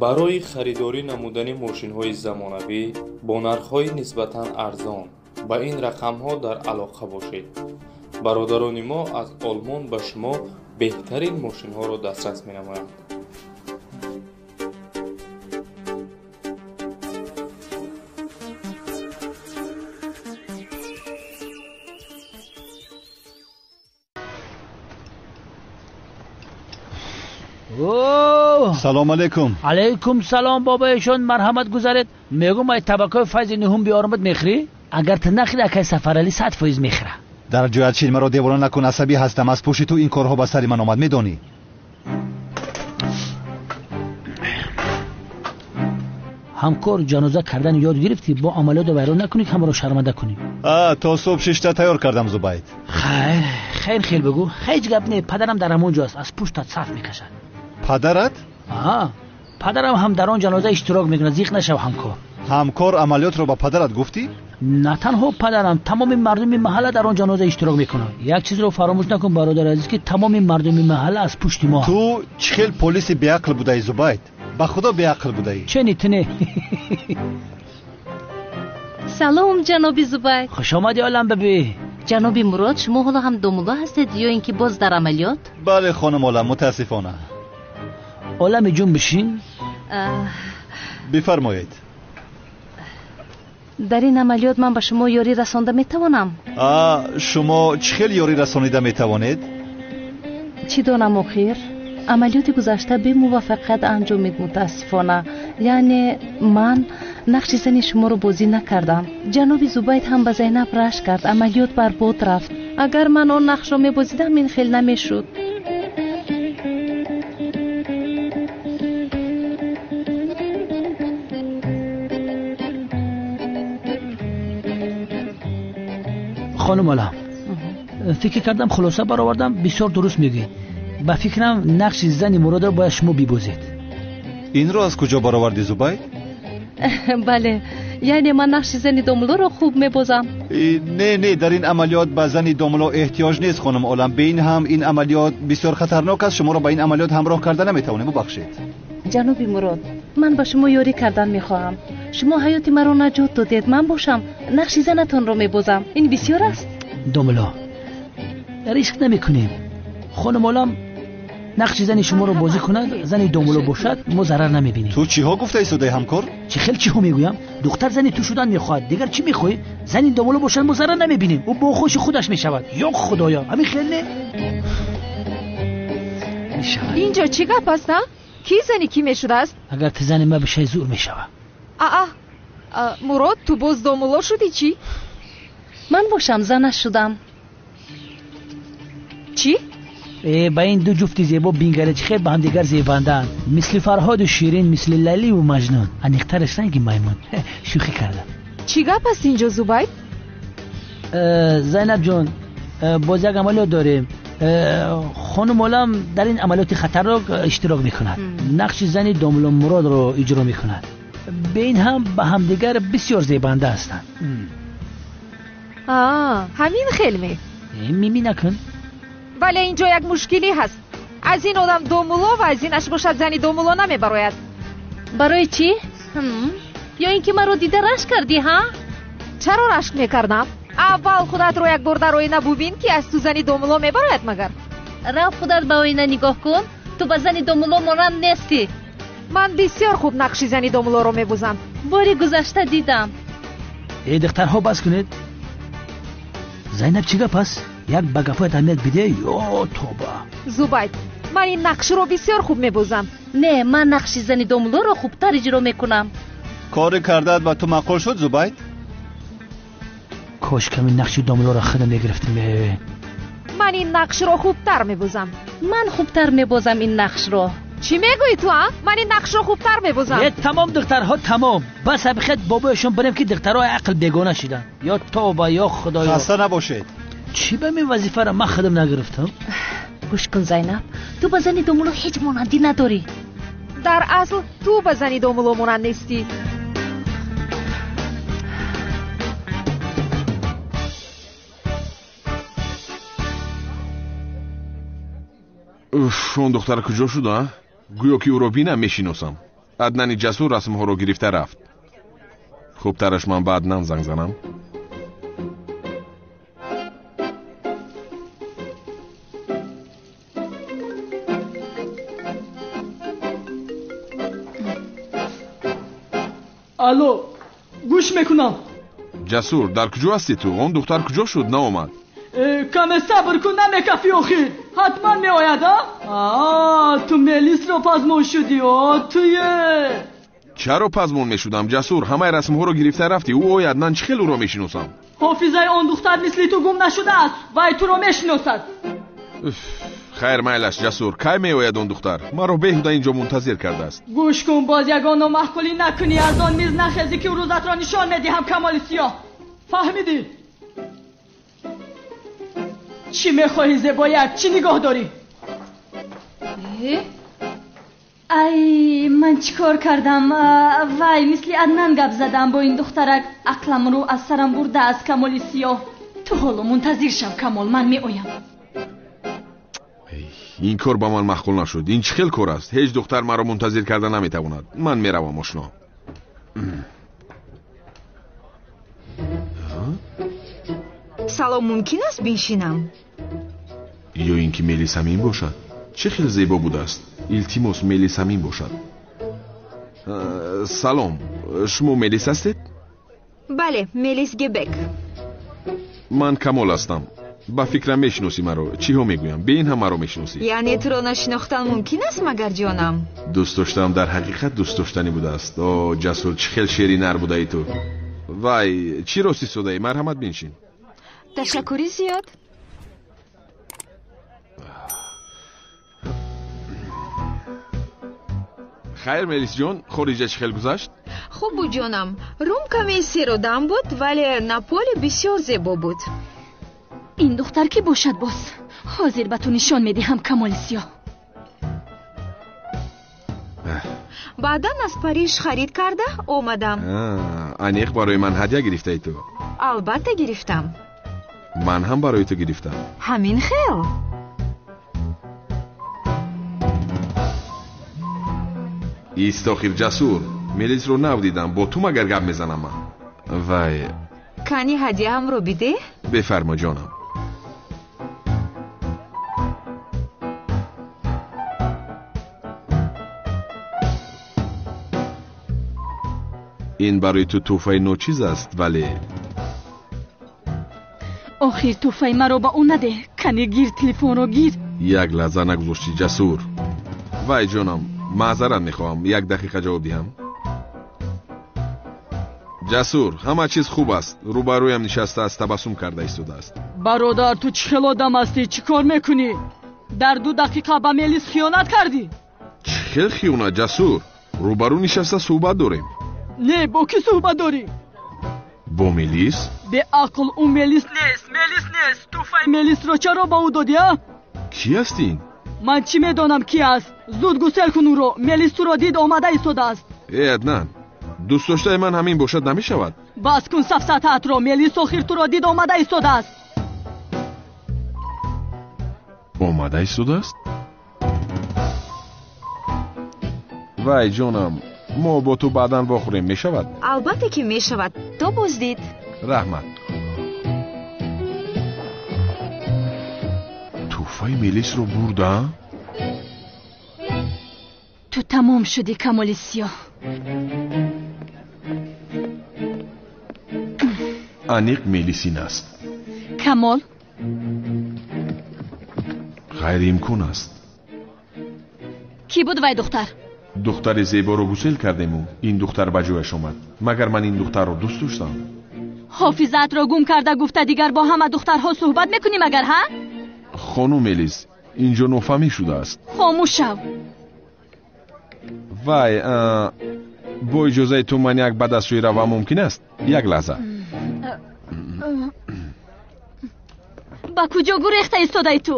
[SPEAKER 13] Барои харидорӣ намудани мошинҳои замонавӣ бо нархҳои нисбатан арзон ба ин рақамҳо дар алоқа бошед. Бародарони мо аз Олмон ба шумо беҳтарин мошинҳоро дастрас менамоянд.
[SPEAKER 1] Салом алейкум.
[SPEAKER 14] Алейкум салом бобоишон, марҳамат гузаред. Мегӯм ай табакои файзи нуҳум биёрамад мехӯрӣ? Агар ту нахӯрӣ, акай Сафаралӣ 100% мехӯра.
[SPEAKER 1] Дар ҷоят шин, маро девона накун, асабӣ ҳастам. Аз пушти ту ин корҳо ба сари ман омад, медонӣ.
[SPEAKER 14] Ҳамкор ҷаноза кардан ёд гирифтӣ, бо амалиётро вайрон накунӣ, ҳамаро шарманда кунӣ.
[SPEAKER 1] То субҳ шишта тайёр кардам, Зубайд.
[SPEAKER 14] Хайр, хайр, хел бигӯ. Ҳеҷ гап не, падарам дар ҳамон ҷо аст, аз пуштат саф мекашад.
[SPEAKER 1] Падарат?
[SPEAKER 14] Падарам ҳам дар он ҷаноза иштирок мекунад, зиқ нашав ҳамкор.
[SPEAKER 1] Ҳамкор, амалиётро ба падарат гуфтӣ?
[SPEAKER 14] На танҳо падарам, тамоми мардуми маҳалла дар он ҷаноза иштирок мекунанд. Як чизро фаромӯш накун, бародари азиз, ки тамоми мардуми маҳалла аз пушти мо.
[SPEAKER 1] Ту чӣ хел полиси беақл будаӣ, Зубайд? Ба худо беақл будаӣ.
[SPEAKER 14] Чени ту не?
[SPEAKER 15] Салом, ҷаноби Зубайд.
[SPEAKER 14] Хуш омадӣ, олам бибӣ.
[SPEAKER 15] Ҷаноби Мурод, шумо ҳоло ҳам домулло ҳастед ё ин ки боз дар амалиёт?
[SPEAKER 1] Бале, хонум олам, мутаассифона.
[SPEAKER 14] Олами ҷун бишин.
[SPEAKER 1] Бифармоед.
[SPEAKER 15] Дар ин амалиёт ман ба шумо ёрӣ расонда метавонам?
[SPEAKER 1] Шумо чӣ хел ёрӣ расонида метавонед?
[SPEAKER 15] Чӣ донам охир? Амалиёти гузашта бемуваффақият анҷомид, мутаассифона. Яъне ман нақши зани шуморо бозӣ накардам. Ҷаноби Зубайд ҳам ба Зайнаб рашк кард, амалиёт барбод рафт. Агар ман он нақшро мебозидам, ин хел намешуд.
[SPEAKER 14] Хонум олам, фикр кардам, хулоса баровардам, бисёр дуруст мегӯед. Ба фикрам нақши зани Муродро бояд шумо бибозед.
[SPEAKER 1] Инро аз куҷо баровардӣ, Зубайд?
[SPEAKER 15] Бале, яъне ман нақши зани домуллоро хуб мебозам.
[SPEAKER 1] Не, не, дар ин амалиёт ба зани домулло эҳтиёҷ нест, хонум олам. Бе ин ҳам ин амалиёт бисёр хатарнок аст, шуморо ба ин амалиёт ҳамроҳ карда наметавонем, бубахшед.
[SPEAKER 15] Ҷаноби Мурод, ман ба шумо ёрӣ кардан мехоҳам. Шумо ҳаёти маро наҷот додед, ман бошам нақши занатонро мебозам. Ин бисёр аст?
[SPEAKER 14] Домулло, риск намекунем. Хонум олам нақши зани шуморо бозӣ кунад, зани домулло бошад, мо зарар намебинем.
[SPEAKER 1] Ту чиҳо гуфта истодаи, ҳамкор?
[SPEAKER 14] Чӣ хел чиҳо мегӯям? Духтар зани ту шудан мехоҳад, дигар чӣ мехоҳӣ? Зани домулло бошад, мо зарар намебинем. Ӯ бо хуши худаш мешавад. Ё худоё, ҳамин хел не?
[SPEAKER 5] Инҷо чӣ гап аст, а? Ки зани кӣ мешудааст?
[SPEAKER 14] Агар ту зани ма бишавӣ, зур мешавад.
[SPEAKER 5] Аа, Мурод, ту боз домулло шудӣ чӣ?
[SPEAKER 15] Ман бошам занаш шудам.
[SPEAKER 5] Чӣ?
[SPEAKER 14] Ба ин ду ҷуфти зебо бингаре, чӣ хел ба ҳамдигар зебандаанд. Мисли Фарҳоду Ширин, мисли Лайливу Маҷнун. Аниқтараш ранги маймун. Шӯхӣ кардам.
[SPEAKER 5] Чӣ гап аст инҷо, Зубайд?
[SPEAKER 14] Зайнаб ҷон, боз як амалиёт дорем. Хонум олам дар ин амалиёти хатарнок иштирок мекунад. Нақши зани домулло Муродро иҷро мекунад. Бе ин ҳам ба ҳамдигар бисёр зебанда ҳастанд.
[SPEAKER 5] Ҳамин хел ме?
[SPEAKER 14] Мими накун.
[SPEAKER 5] Вале инҷо як мушкилӣ ҳаст. Аз ин одам домулло ва аз инаш бошад зани домулло намебарояд.
[SPEAKER 15] Барои чӣ? Ё ин ки маро дида рашк кардӣ, ҳа?
[SPEAKER 5] Чаро рашк мекардам? Аввал худатро як бор дар оина бубин, ки аз ту зани домулло мебарояд магар.
[SPEAKER 15] Рав худат ба оина нигоҳ кун, ту ба зани домулло монанд нестӣ.
[SPEAKER 5] Ман бисёр хуб нақши зани домуллоро мебозам.
[SPEAKER 15] Бори гузашта дидам.
[SPEAKER 14] Эй духтарҳо, бас кунед. Зайнаб, чӣ гап аст? Як ба гапҳоят аҳамият бидеҳ, ё тоба.
[SPEAKER 5] Зубайд, ман ин нақшро бисёр хуб мебозам.
[SPEAKER 15] Не, ман нақши зани домуллоро хубтар иҷро мекунам.
[SPEAKER 1] Кори кардаат ба ту маъқул шуд, Зубайд?
[SPEAKER 14] Кош ками нақши домуллоро худам мегирифтем.
[SPEAKER 5] Ман ин нақшро хубтар мебозам.
[SPEAKER 15] Ман хубтар мебозам ин нақшро.
[SPEAKER 5] Чӣ мегӯӣ ту, а? Ман ин нақшро хубтар мебозам.
[SPEAKER 14] Э, тамом духтарҳо, тамом. Бас абихет бобояшон бирем, ки духтарҳои ақл бегона шиданд. Ё тоба, ё худоё.
[SPEAKER 1] Хаста набошед.
[SPEAKER 14] Чӣ ба мин вазифаро ман худам нагирифтам?
[SPEAKER 15] Гӯш кун, Зайнаб, ту ба зани домулло ҳеҷ монандӣ надорӣ.
[SPEAKER 5] Дар асл ту ба зани домулло монанд нестӣ.
[SPEAKER 10] Уф, он духтар куҷо шуд, а? Гӯё ки ӯро бинам, мешиносам. Аднани Ҷасур расмҳоро гирифта рафт. Хубтараш ман ба Аднан занг занам.
[SPEAKER 11] Алло, гӯш мекунам.
[SPEAKER 10] Ҷасур, дар куҷо ҳастӣ ту? Он духтар куҷо шуд, наомад?
[SPEAKER 11] Каме сабр кун, намекафӣ охир. Ҳатман меояд, а? Ту Мелисро пазмон шудӣ, о туе.
[SPEAKER 10] Чаро пазмон мешудам, Ҷасур? Ҳамаи расмҳоро гирифта рафтӣ. Ӯ ояд, ман чӣ хел ӯро мешиносам?
[SPEAKER 11] Ҳофизаи он духтар мисли ту гум нашудааст, вай туро мешиносад.
[SPEAKER 10] Хайр, майлаш, Ҷасур. Кай меояд он духтар? Маро беҳуда инҷо мунтазир кардааст.
[SPEAKER 11] Гӯш кун, боз ягон номаъқулӣ накунӣ, аз он миз нахезӣ, ки рӯзатро нишон медиҳам, Камоли Сиёҳ. Фаҳмидӣ? Чӣ мехоҳӣ, зебояк? Чӣ нигоҳ дорӣ?
[SPEAKER 7] Ай, ман чӣ кор кардам? Вай, мисли Аднан гап задам бо ин духтарак. Ақламро аз сарам бурдааст Камоли Сиёҳ. Ту ҳоло мунтазир шав, Камол, ман меоям.
[SPEAKER 10] Ин кор ба ман маъқул нашуд. Ин чӣ хел кор аст? Ҳеҷ духтар маро мунтазир карда наметавонад. Ман меравам, ошно.
[SPEAKER 16] Салом, мумкин аст биншинам?
[SPEAKER 10] Ё ин ки Мелис ҳамин бошад? Чӣ хел зебо будааст. Илтимос, Мелис ҳамин бошад. Салом, шумо Мелис ҳастед?
[SPEAKER 16] Бале, Мелис Гебек.
[SPEAKER 10] Ман Камол ҳастам. Ба фикрам мешиносӣ маро. Чиҳо мегӯям? Бе ин ҳам маро мешиносӣ.
[SPEAKER 16] Яъне туро нашинохтан мумкин аст, магар ҷонам?
[SPEAKER 10] Дӯст доштам дар ҳақиқат дӯст доштанӣ будааст. О, Ҷасур, чӣ хел шери нар будаи ту. Вай, чӣ рост истодаӣ? Марҳамат, биншин.
[SPEAKER 16] Ташаккури зиёд.
[SPEAKER 10] Хайр, Мелисҷон, хориҷа чӣ хел гузашт?
[SPEAKER 16] Хуб буд, ҷонам. Рум каме серодам буд, вале Наполи бисёр зебо буд.
[SPEAKER 7] Ин духтар кӣ бошад боз? Ҳозир ба ту нишон медиҳам, Камоли Сиёҳ.
[SPEAKER 16] Баъдан аз Париж харид карда омадам.
[SPEAKER 10] Аниқ барои ман ҳадя гирифтаи ту?
[SPEAKER 16] Албатта гирифтам.
[SPEAKER 10] Ман ҳам барои ту гирифтам.
[SPEAKER 16] Ҳамин хел.
[SPEAKER 10] Ист охир, Ҷасур. Мелисро нав дидам. Бо ту магар гап мезанам ман? Вай,
[SPEAKER 16] кани ҳадияамро бидеҳ.
[SPEAKER 10] Бефармо, ҷонам. Ин барои ту тӯҳфаи ночиз аст, вале
[SPEAKER 11] охир тӯҳфаи маро ба ӯ надеҳ. Кани гир, телефонро гир.
[SPEAKER 10] Як лаҳза нагузоштӣ, Ҷасур. Вай ҷонам, маъзарат мехоҳам, як дақиқа ҷавоб диҳам. Ҷасур, ҳама чиз хуб аст. Рӯбарӯям нишастааст, табассум карда истодааст.
[SPEAKER 11] Бародар, ту чӣ хел одам ҳастӣ? Чӣ кор мекунӣ? Дар 2 дақиқа ба Мелис хиёнат кардӣ.
[SPEAKER 10] Чӣ хел хиёнат, Ҷасур? Рӯбарӯ нишаста суҳбат дорем.
[SPEAKER 11] Не, бо кӣ суҳбат дорӣ?
[SPEAKER 10] Бо Мелис?
[SPEAKER 11] Беақл, ӯ Мелис нест, Мелис нест. Тӯҳфаи Мелисро чаро ба ӯ додӣ, а?
[SPEAKER 10] Кӣ аст ин?
[SPEAKER 11] Ман чӣ медонам кӣ аст? Зуд гусел кун ӯро. Мелис туро дид, омада истодааст.
[SPEAKER 10] Э, Аднан, дӯст доштаи ман ҳамин бошад намешавад.
[SPEAKER 11] Бас кун сафсатаатро. Мелис охир туро дид, омада истодааст.
[SPEAKER 10] Омада истодааст? Вай ҷонам, Мо бо ту баъдан вохӯрем, мешавад?
[SPEAKER 16] Албатта ки мешавад. То боздид.
[SPEAKER 10] Раҳмат. Тӯҳфаи Мелисро бурда?
[SPEAKER 7] Ту тамом шудӣ, Камоли Сиёҳ.
[SPEAKER 10] Аниқ Мелисин аст.
[SPEAKER 7] Камол?
[SPEAKER 10] Ғайриимкон аст.
[SPEAKER 7] Кӣ буд вай духтар?
[SPEAKER 10] Духтари зеборо гусел кардему, ин духтар ба ҷояш омад. Магар ман ин духтарро дӯст доштам?
[SPEAKER 7] Ҳофизаатро гум карда гуфта дигар бо ҳама духтарҳо суҳбат мекунӣ магар, ҳа?
[SPEAKER 10] Хонум Мелис, инҷо нофаҳмӣ шудааст.
[SPEAKER 7] Хомӯш шав.
[SPEAKER 10] Вай, бо иҷозаи ту ман як ба дастшӯӣ равам мумкин аст? Як лаҳза.
[SPEAKER 7] Ба куҷо гурехта истодаи ту?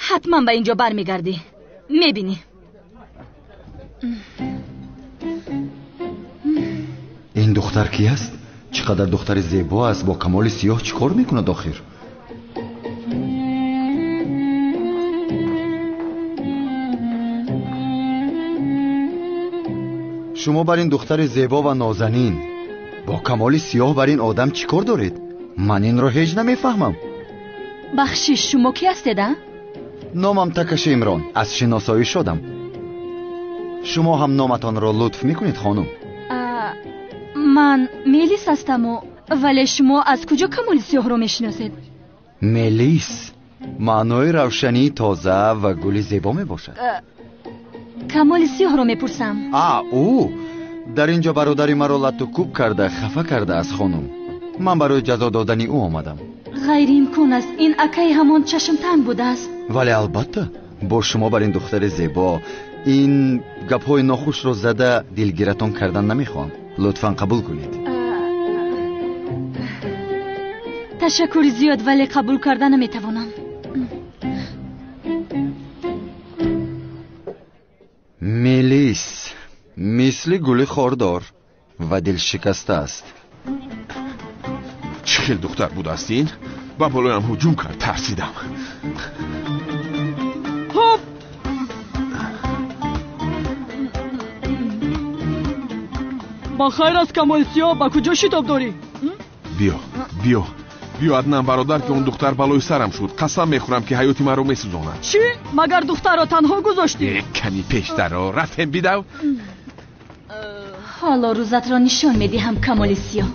[SPEAKER 7] Ҳатман ба инҷо бармегардӣ. Мебинӣ.
[SPEAKER 17] Ин духтар кӣ аст? Чӣ қадар духтари зебо аст, бо Камоли Сиёҳ чӣ кор мекунад охир? Шумо бар ин духтари зебо ва нозанин бо Камоли Сиёҳ бар ин одам чӣ кор доред? Ман инро ҳеҷ намефаҳмам.
[SPEAKER 7] Бахшиш, шумо кӣ ҳастед, а?
[SPEAKER 17] Номам Такаши Имрон, аз шиносоӣ шодам. Шумо ҳам номатонро лутф мекунед, хонум?
[SPEAKER 7] Ман Мелис ҳастаму, вале шумо аз куҷо Камоли Сиёҳро мешиносед?
[SPEAKER 17] Мелис маънои равшании тоза ва гули зебо мебошад.
[SPEAKER 7] Камоли Сиёҳро мепурсам.
[SPEAKER 17] А, ӯ дар инҷо бародари маро латту кӯб карда, хафа кардааст, хонум. Ман барои ҷазо додани ӯ омадам.
[SPEAKER 7] Ғайриимкон аст, ин акаи ҳамон чашмтанг будааст.
[SPEAKER 17] Вале албатта бо шумо бар ин духтари зебо ин гапҳои нохушро зада дилгиратон кардан намехоҳам. Лутфан қабул кунед.
[SPEAKER 7] Ташаккури зиёд, вале қабул карда наметавонам.
[SPEAKER 17] Мелис мисли гули хордор ва дилшикаста аст.
[SPEAKER 10] Чӣ хел духтар будааст ин? Ба болоям ҳуҷум кард, тарсидам.
[SPEAKER 11] Хоп! Ба хайр аст, Камоли Сиёҳ, ба куҷо шитоб дорӣ?
[SPEAKER 10] Биё, биё, биё, Аднан бародар, ки он духтар балои сарам шуд. Қасам мехӯрам, ки ҳаёти маро месӯзонад.
[SPEAKER 11] Чӣ? Магар духтарро танҳо гузоштӣ?
[SPEAKER 10] Ками пештаро рафтем, бидав.
[SPEAKER 7] Ҳоло рӯзатро нишон медиҳам, Камоли Сиёҳ.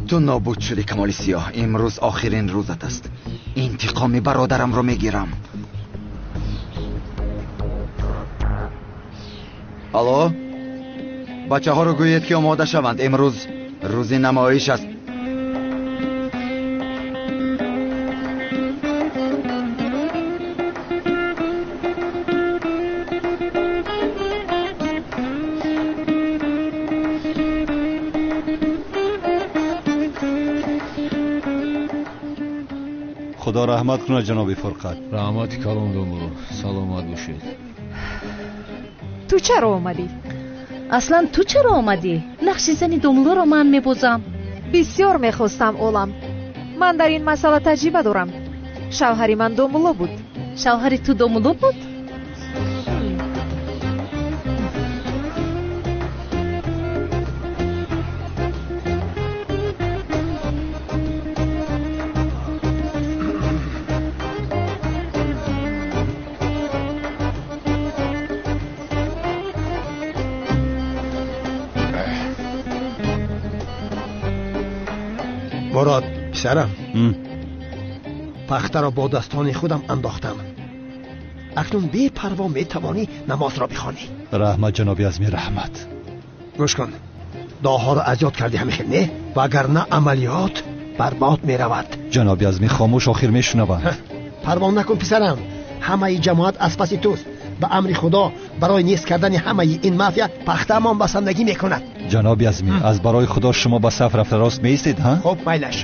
[SPEAKER 17] Ту нобуд шудӣ, Камоли Сиёҳ. Имрӯз охирин рӯзат аст. Интиқоми бародарамро мегирам. Алло, бачаҳоро гӯед, ки омода шаванд. Имрӯз рӯзи намоиш аст.
[SPEAKER 1] Худо раҳмат кунад, ҷаноби Фурқат.
[SPEAKER 18] Раҳмати калон, домулло, саломат бошед.
[SPEAKER 5] Ту чаро омадӣ?
[SPEAKER 15] Аслан ту чаро омадӣ? Нақши зани домуллоро ман мебозам.
[SPEAKER 5] Бисёр мехостам, олам. Ман дар ин масъала таҷриба дорам. Шавҳари ман домулло буд.
[SPEAKER 15] Шавҳари ту домулло буд?
[SPEAKER 19] Мурод, писарам, пахтаро бо дастони худам андохтам. Акнун бепарво метавонӣ намозро бихонӣ.
[SPEAKER 1] Раҳмат, ҷаноби Азмӣ, раҳмат.
[SPEAKER 19] Гӯш кун, дуоҳоро аз ёд кардӣ ҳамихел, не? Вагарна амалиёт барбод меравад.
[SPEAKER 1] Ҷаноби Азмӣ, хомӯш, охир мешунаванд.
[SPEAKER 19] Парво накун, писарам, ҳамаи ҷамоат аз паси туст. Ба амри Худо барои нест кардани ҳамаи ин мафия пахтаамон басандагӣ мекунад.
[SPEAKER 1] Ҷаноби Азмӣ, аз барои Худо шумо ба саф рафта рост меистед, ҳа?
[SPEAKER 19] Хуб, майлаш.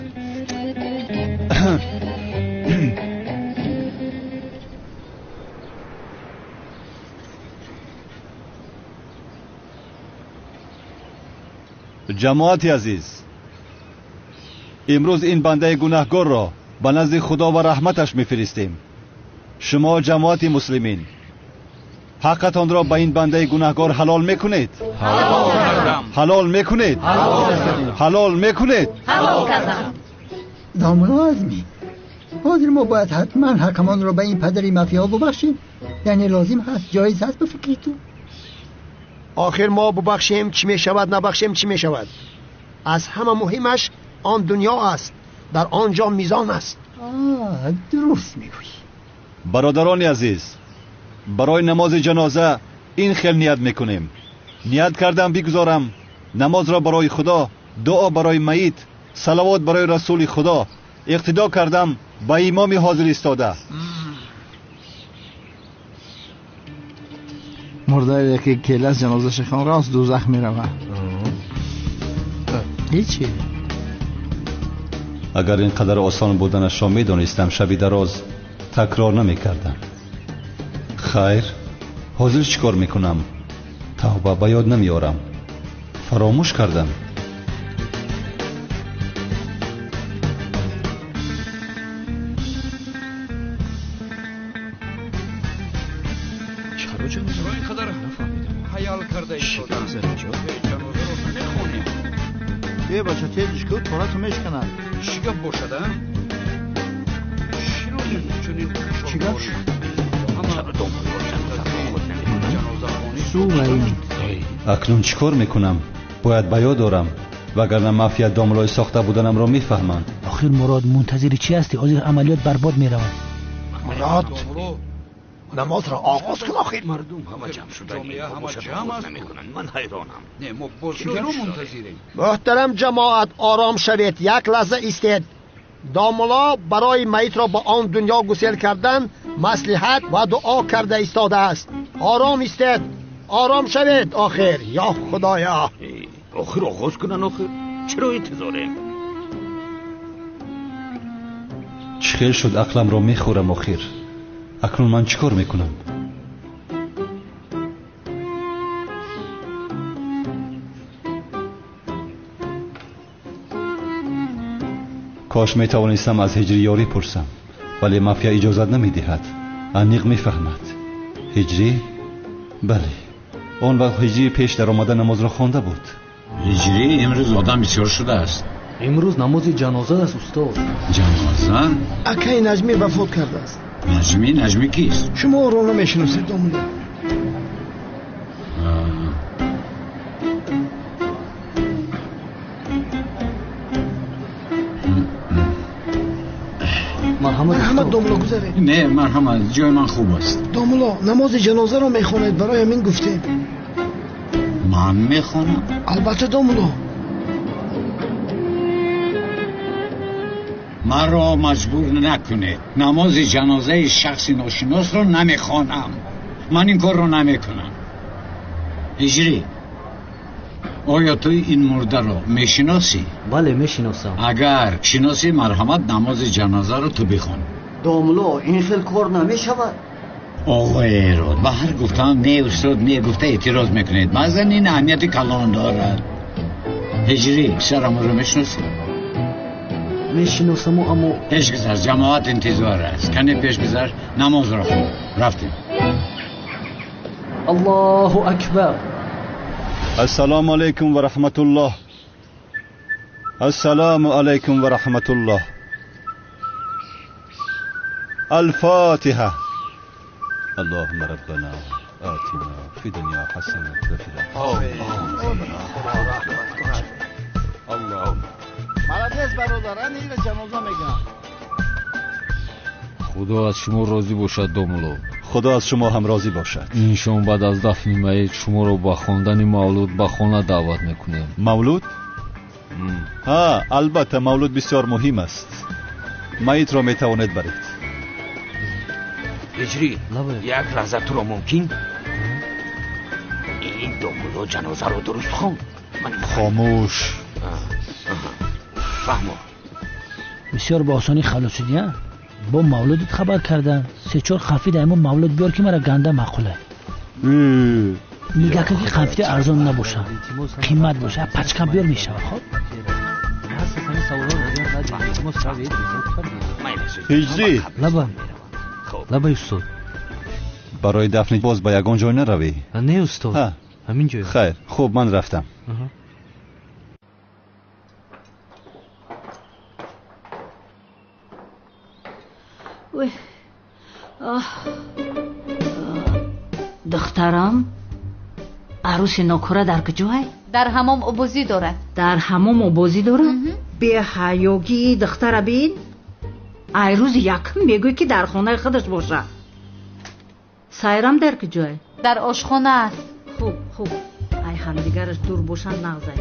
[SPEAKER 1] Ҷамоати азиз, имрӯз ин бандаи гунаҳгорро ба назди Худо ва раҳматаш мефиристем. Шумо ҷамоати муслимин ҳаққатонро ба ин бандаи гунаҳгор ҳалол мекунед?
[SPEAKER 20] Ҳалол кардам.
[SPEAKER 1] Ҳалол мекунед?
[SPEAKER 20] Ҳалол кардам.
[SPEAKER 1] Ҳалол мекунед?
[SPEAKER 20] Ҳалол кардам.
[SPEAKER 21] Домулло Азмӣ, ҳозир мо бояд ҳатман ҳаққамонро ба ин падари мафия бубахшем? Яъне лозим ҳаст, ҷоиз ҳаст ба фикри ту?
[SPEAKER 19] Охир мо бубахшем чӣ мешавад, набахшем чӣ мешавад? Аз ҳама муҳимаш он дунё аст, дар он ҷо мизон аст.
[SPEAKER 21] Дуруст мегӯӣ.
[SPEAKER 1] Бародарони азиз, барои намози ҷаноза ин хел ният мекунем. Ният кардам бигузорам намозро барои Худо, дуо барои майит, салавот барои расули Худо. Иқтидо кардам ба имоми ҳозир истода.
[SPEAKER 2] Мурдае ки келас ҷанозаша хон рост дӯзах меравад. Ҳечи.
[SPEAKER 1] Агар ин қадар осон буданашро медонистам, шаби дароз такрор намекардам. Хайр, ҳозир чӣ кор мекунам? Тавба, ба ёд намеорам. Фаромӯш кардам.
[SPEAKER 2] Е бача, тезиш ку, торату мешканад.
[SPEAKER 22] Чӣ гап бошад, а?
[SPEAKER 2] Чӣ гап?
[SPEAKER 1] Акнун чӣ кор мекунам? Бояд ба ёд орам, вагарна мафия домлои сохта буданамро мефаҳманд.
[SPEAKER 14] Охир Мурод, мунтазири чӣ ҳастӣ? Ҳозир амалиёт барбод меравад.
[SPEAKER 19] Мурод, намозро оғоз кун. Охир
[SPEAKER 22] мардум ҳама ҷамъ шуданд, намекунанд. Ман ҳайронам. Не, мо боз чиро мунтазирем?
[SPEAKER 19] Муҳтарам ҷамоат, ором шавед, як лаҳза истед. Домулло барои майитро ба он дунё гусел кардан маслиҳат ва дуо карда истодааст. Ором истед, ором шавед. Охир, ё Худоё,
[SPEAKER 22] охир оғоз кунанд. Охир чиро интизорем?
[SPEAKER 1] Чӣ хел шуд ақламро мехӯрам. Охир акнун ман чӣ кор мекунам? Кош метавонистам аз ҳиҷрӣ ёрӣ пурсам, вале мафия иҷозат намедиҳад. Аниқ мефаҳмад. Ҳиҷрӣ? Бале, он вақт ҳиҷрӣ пеш даромада намозро хонда буд.
[SPEAKER 23] Ҳиҷрӣ, имрӯз одам бисёр шудааст.
[SPEAKER 3] Имрӯз намози ҷаноза аст, устод.
[SPEAKER 23] Ҷаноза?
[SPEAKER 19] Акаи Наҷмӣ вафот кардааст.
[SPEAKER 23] Наҷмӣ? Наҷмӣ кист?
[SPEAKER 19] Шумо ӯро намешиносед, домулло. Марҳамат, домулло, гузаред.
[SPEAKER 23] Не, марҳамат, ҷои ман хуб аст.
[SPEAKER 19] Домулло, намози ҷанозаро мехонед, барои ҳамин гуфтем.
[SPEAKER 23] Ман мехонам?
[SPEAKER 19] Албатта, домулло.
[SPEAKER 23] Маро маҷбур накунед. Намози ҷанозаи шахси ношиносро намехонам. Ман ин корро намекунам. Ҳиҷрӣ, оё ту ин мурдаро мешиносӣ?
[SPEAKER 3] Бале, мешиносам.
[SPEAKER 23] Агар шиносӣ, марҳамат, намози ҷанозаро ту бихон.
[SPEAKER 24] Домулло, ин хел кор намешавад.
[SPEAKER 23] Оғои Эрод, ба ҳар гуфтаам не, устод, не гуфта эътироз мекунед. Баъзан ин аҳамияти калон дорад. Ҳиҷрӣ, писарамро мешиносӣ?
[SPEAKER 3] Мешиносаму, аммо
[SPEAKER 23] пеш гузар, ҷамоат интизор аст. Кане пеш гузар, намозро хон. Рафтем.
[SPEAKER 3] Аллоҳу акбар.
[SPEAKER 1] Ассалому алайкум ва раҳматуллоҳ. Ассалому алайкум ва раҳматуллоҳ. Алфотиҳа. Аллоҳумма роббана атина фи дунё ҳасана ва фил охирати.
[SPEAKER 2] Молодец, бародар, ана ҷаноза мегӯям.
[SPEAKER 18] Худо аз шумо розӣ бошад, домулло.
[SPEAKER 1] Худо аз шумо ҳам розӣ бошад.
[SPEAKER 18] Ин шом баъд аз дафни майит шуморо ба хондани мавлуд ба хона даъват мекунем.
[SPEAKER 1] Мавлуд? Ҳа, албатта, мавлуд бисёр муҳим аст. Майитро метавонед баред.
[SPEAKER 22] Ҳиҷрӣ, як лаҳза туро мумкин? Ин домулло ҷанозаро дуруст хонд.
[SPEAKER 1] Хомӯш.
[SPEAKER 22] Фаҳмо.
[SPEAKER 14] Бисёр ба осонӣ халос шудӣ, а? Бо мавлудат хабар кардан. Се-чор қанфи дар ҳамон мавлуд биёр, ки мара ганда маъқула. Нигаҳ кун, ки қанфита арзон набошад, қимат бошад. Пачка биёр мешавад, хоб?
[SPEAKER 1] Ҳиҷрӣ,
[SPEAKER 3] Лабай устод.
[SPEAKER 1] Барои дафни боз ба ягон ҷой наравӣ?
[SPEAKER 3] Не устод, ҳамин ҷой.
[SPEAKER 1] Хайр, хуб, ман рафтам.
[SPEAKER 6] Духтарам, арӯси нокура дар куҷой?
[SPEAKER 15] Дар ҳамом обозӣ дорад.
[SPEAKER 6] Дар ҳамом обозӣ дорад? Беҳаёгии духтара бин. Ай рӯзи якум мегӯй ки дар хонаи худаш бошад. Сайрам дар куҷой?
[SPEAKER 15] Дар ошхона аст.
[SPEAKER 6] Хуб, хуб, ай ҳамдигараш дур бошанд нағзай.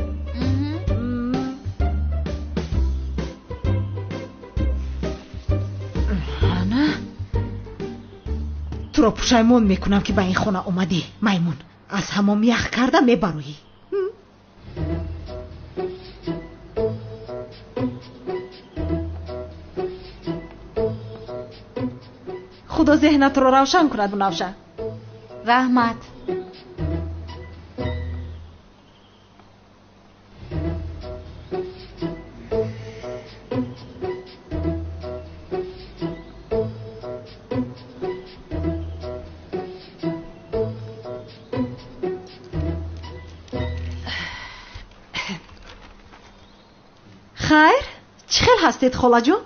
[SPEAKER 5] Ана, туро пушаймон мекунам ки ба ин хона омадӣ, маймун. Аз ҳамом ях карда мебароӣ. Худо зеҳнатро равшан кунад, Бунавша.
[SPEAKER 15] Раҳмат.
[SPEAKER 5] Хайр, чӣ хел ҳастед, холаҷон?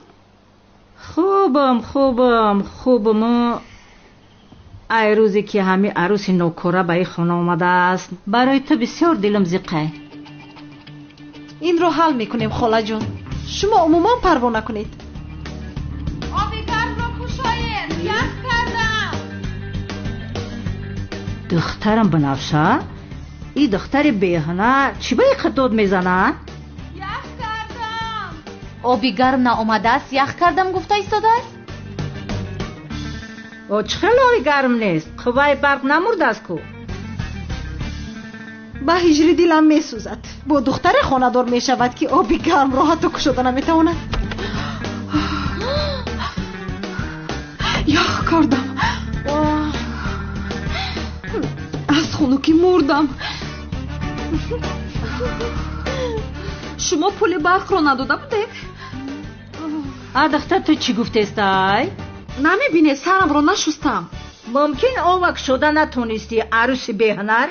[SPEAKER 6] Хубам, хубам, хубам. Ай рӯзе ки ҳами арӯси нокора ба ин хона омадааст, барои ту бисёр дилам зиқай.
[SPEAKER 5] Инро ҳал мекунем, холаҷон. Шумо умуман парво накунед.
[SPEAKER 16] Оби гармро кушоед, ях кардам.
[SPEAKER 6] Духтарам Банафша, ин духтари беҳунар чӣ ба ин қад дод мезанад?
[SPEAKER 15] Оби гарм наомадааст, ях кардам гуфта истодааст?
[SPEAKER 6] О, чӣ хел оби гарм нест? Қувваи барқ намурдааст ку?
[SPEAKER 5] Ба ҳиҷри дилам месӯзад. Бо духтаре хонадор мешавад ки оби гармро ҳатто кушода наметавонад.
[SPEAKER 16] Ях кардам. Аз хунукӣ мурдам. Шумо пули барқро надода будед?
[SPEAKER 6] А духтар, ту чӣ гуфтестай?
[SPEAKER 16] Намебинед, сарамро нашустам.
[SPEAKER 6] Мумкин овак шуда натонистӣ, арӯси беҳунар?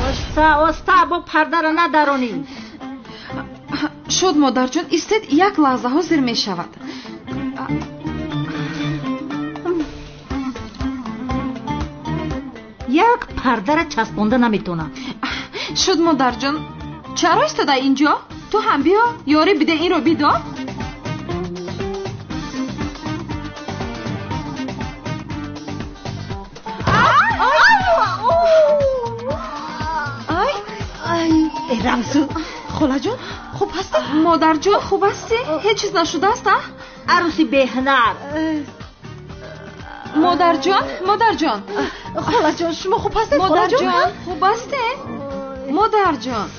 [SPEAKER 6] Оста, оста, бо пардара надаронӣ.
[SPEAKER 16] Шуд, модарҷон, истед, як лаҳза, ҳозир мешавад.
[SPEAKER 6] Як пардара часпонда наметонам.
[SPEAKER 16] Шуд, модарҷон, чаро истода инҷо? Ту ҳам биё, ёрӣ биде, инро бидор.
[SPEAKER 5] Ай, Рамзу, холаҷон, хуб ҳастӣ?
[SPEAKER 16] Модарҷон, хуб ҳастӣ? Ҳеҷ чиз нашудааст, а?
[SPEAKER 6] Арӯси беҳунар.
[SPEAKER 16] Модарҷон, модарҷон.
[SPEAKER 5] Холаҷон, шумо хуб ҳастед?
[SPEAKER 16] Модарҷон, хуб ҳастед? Модарҷон.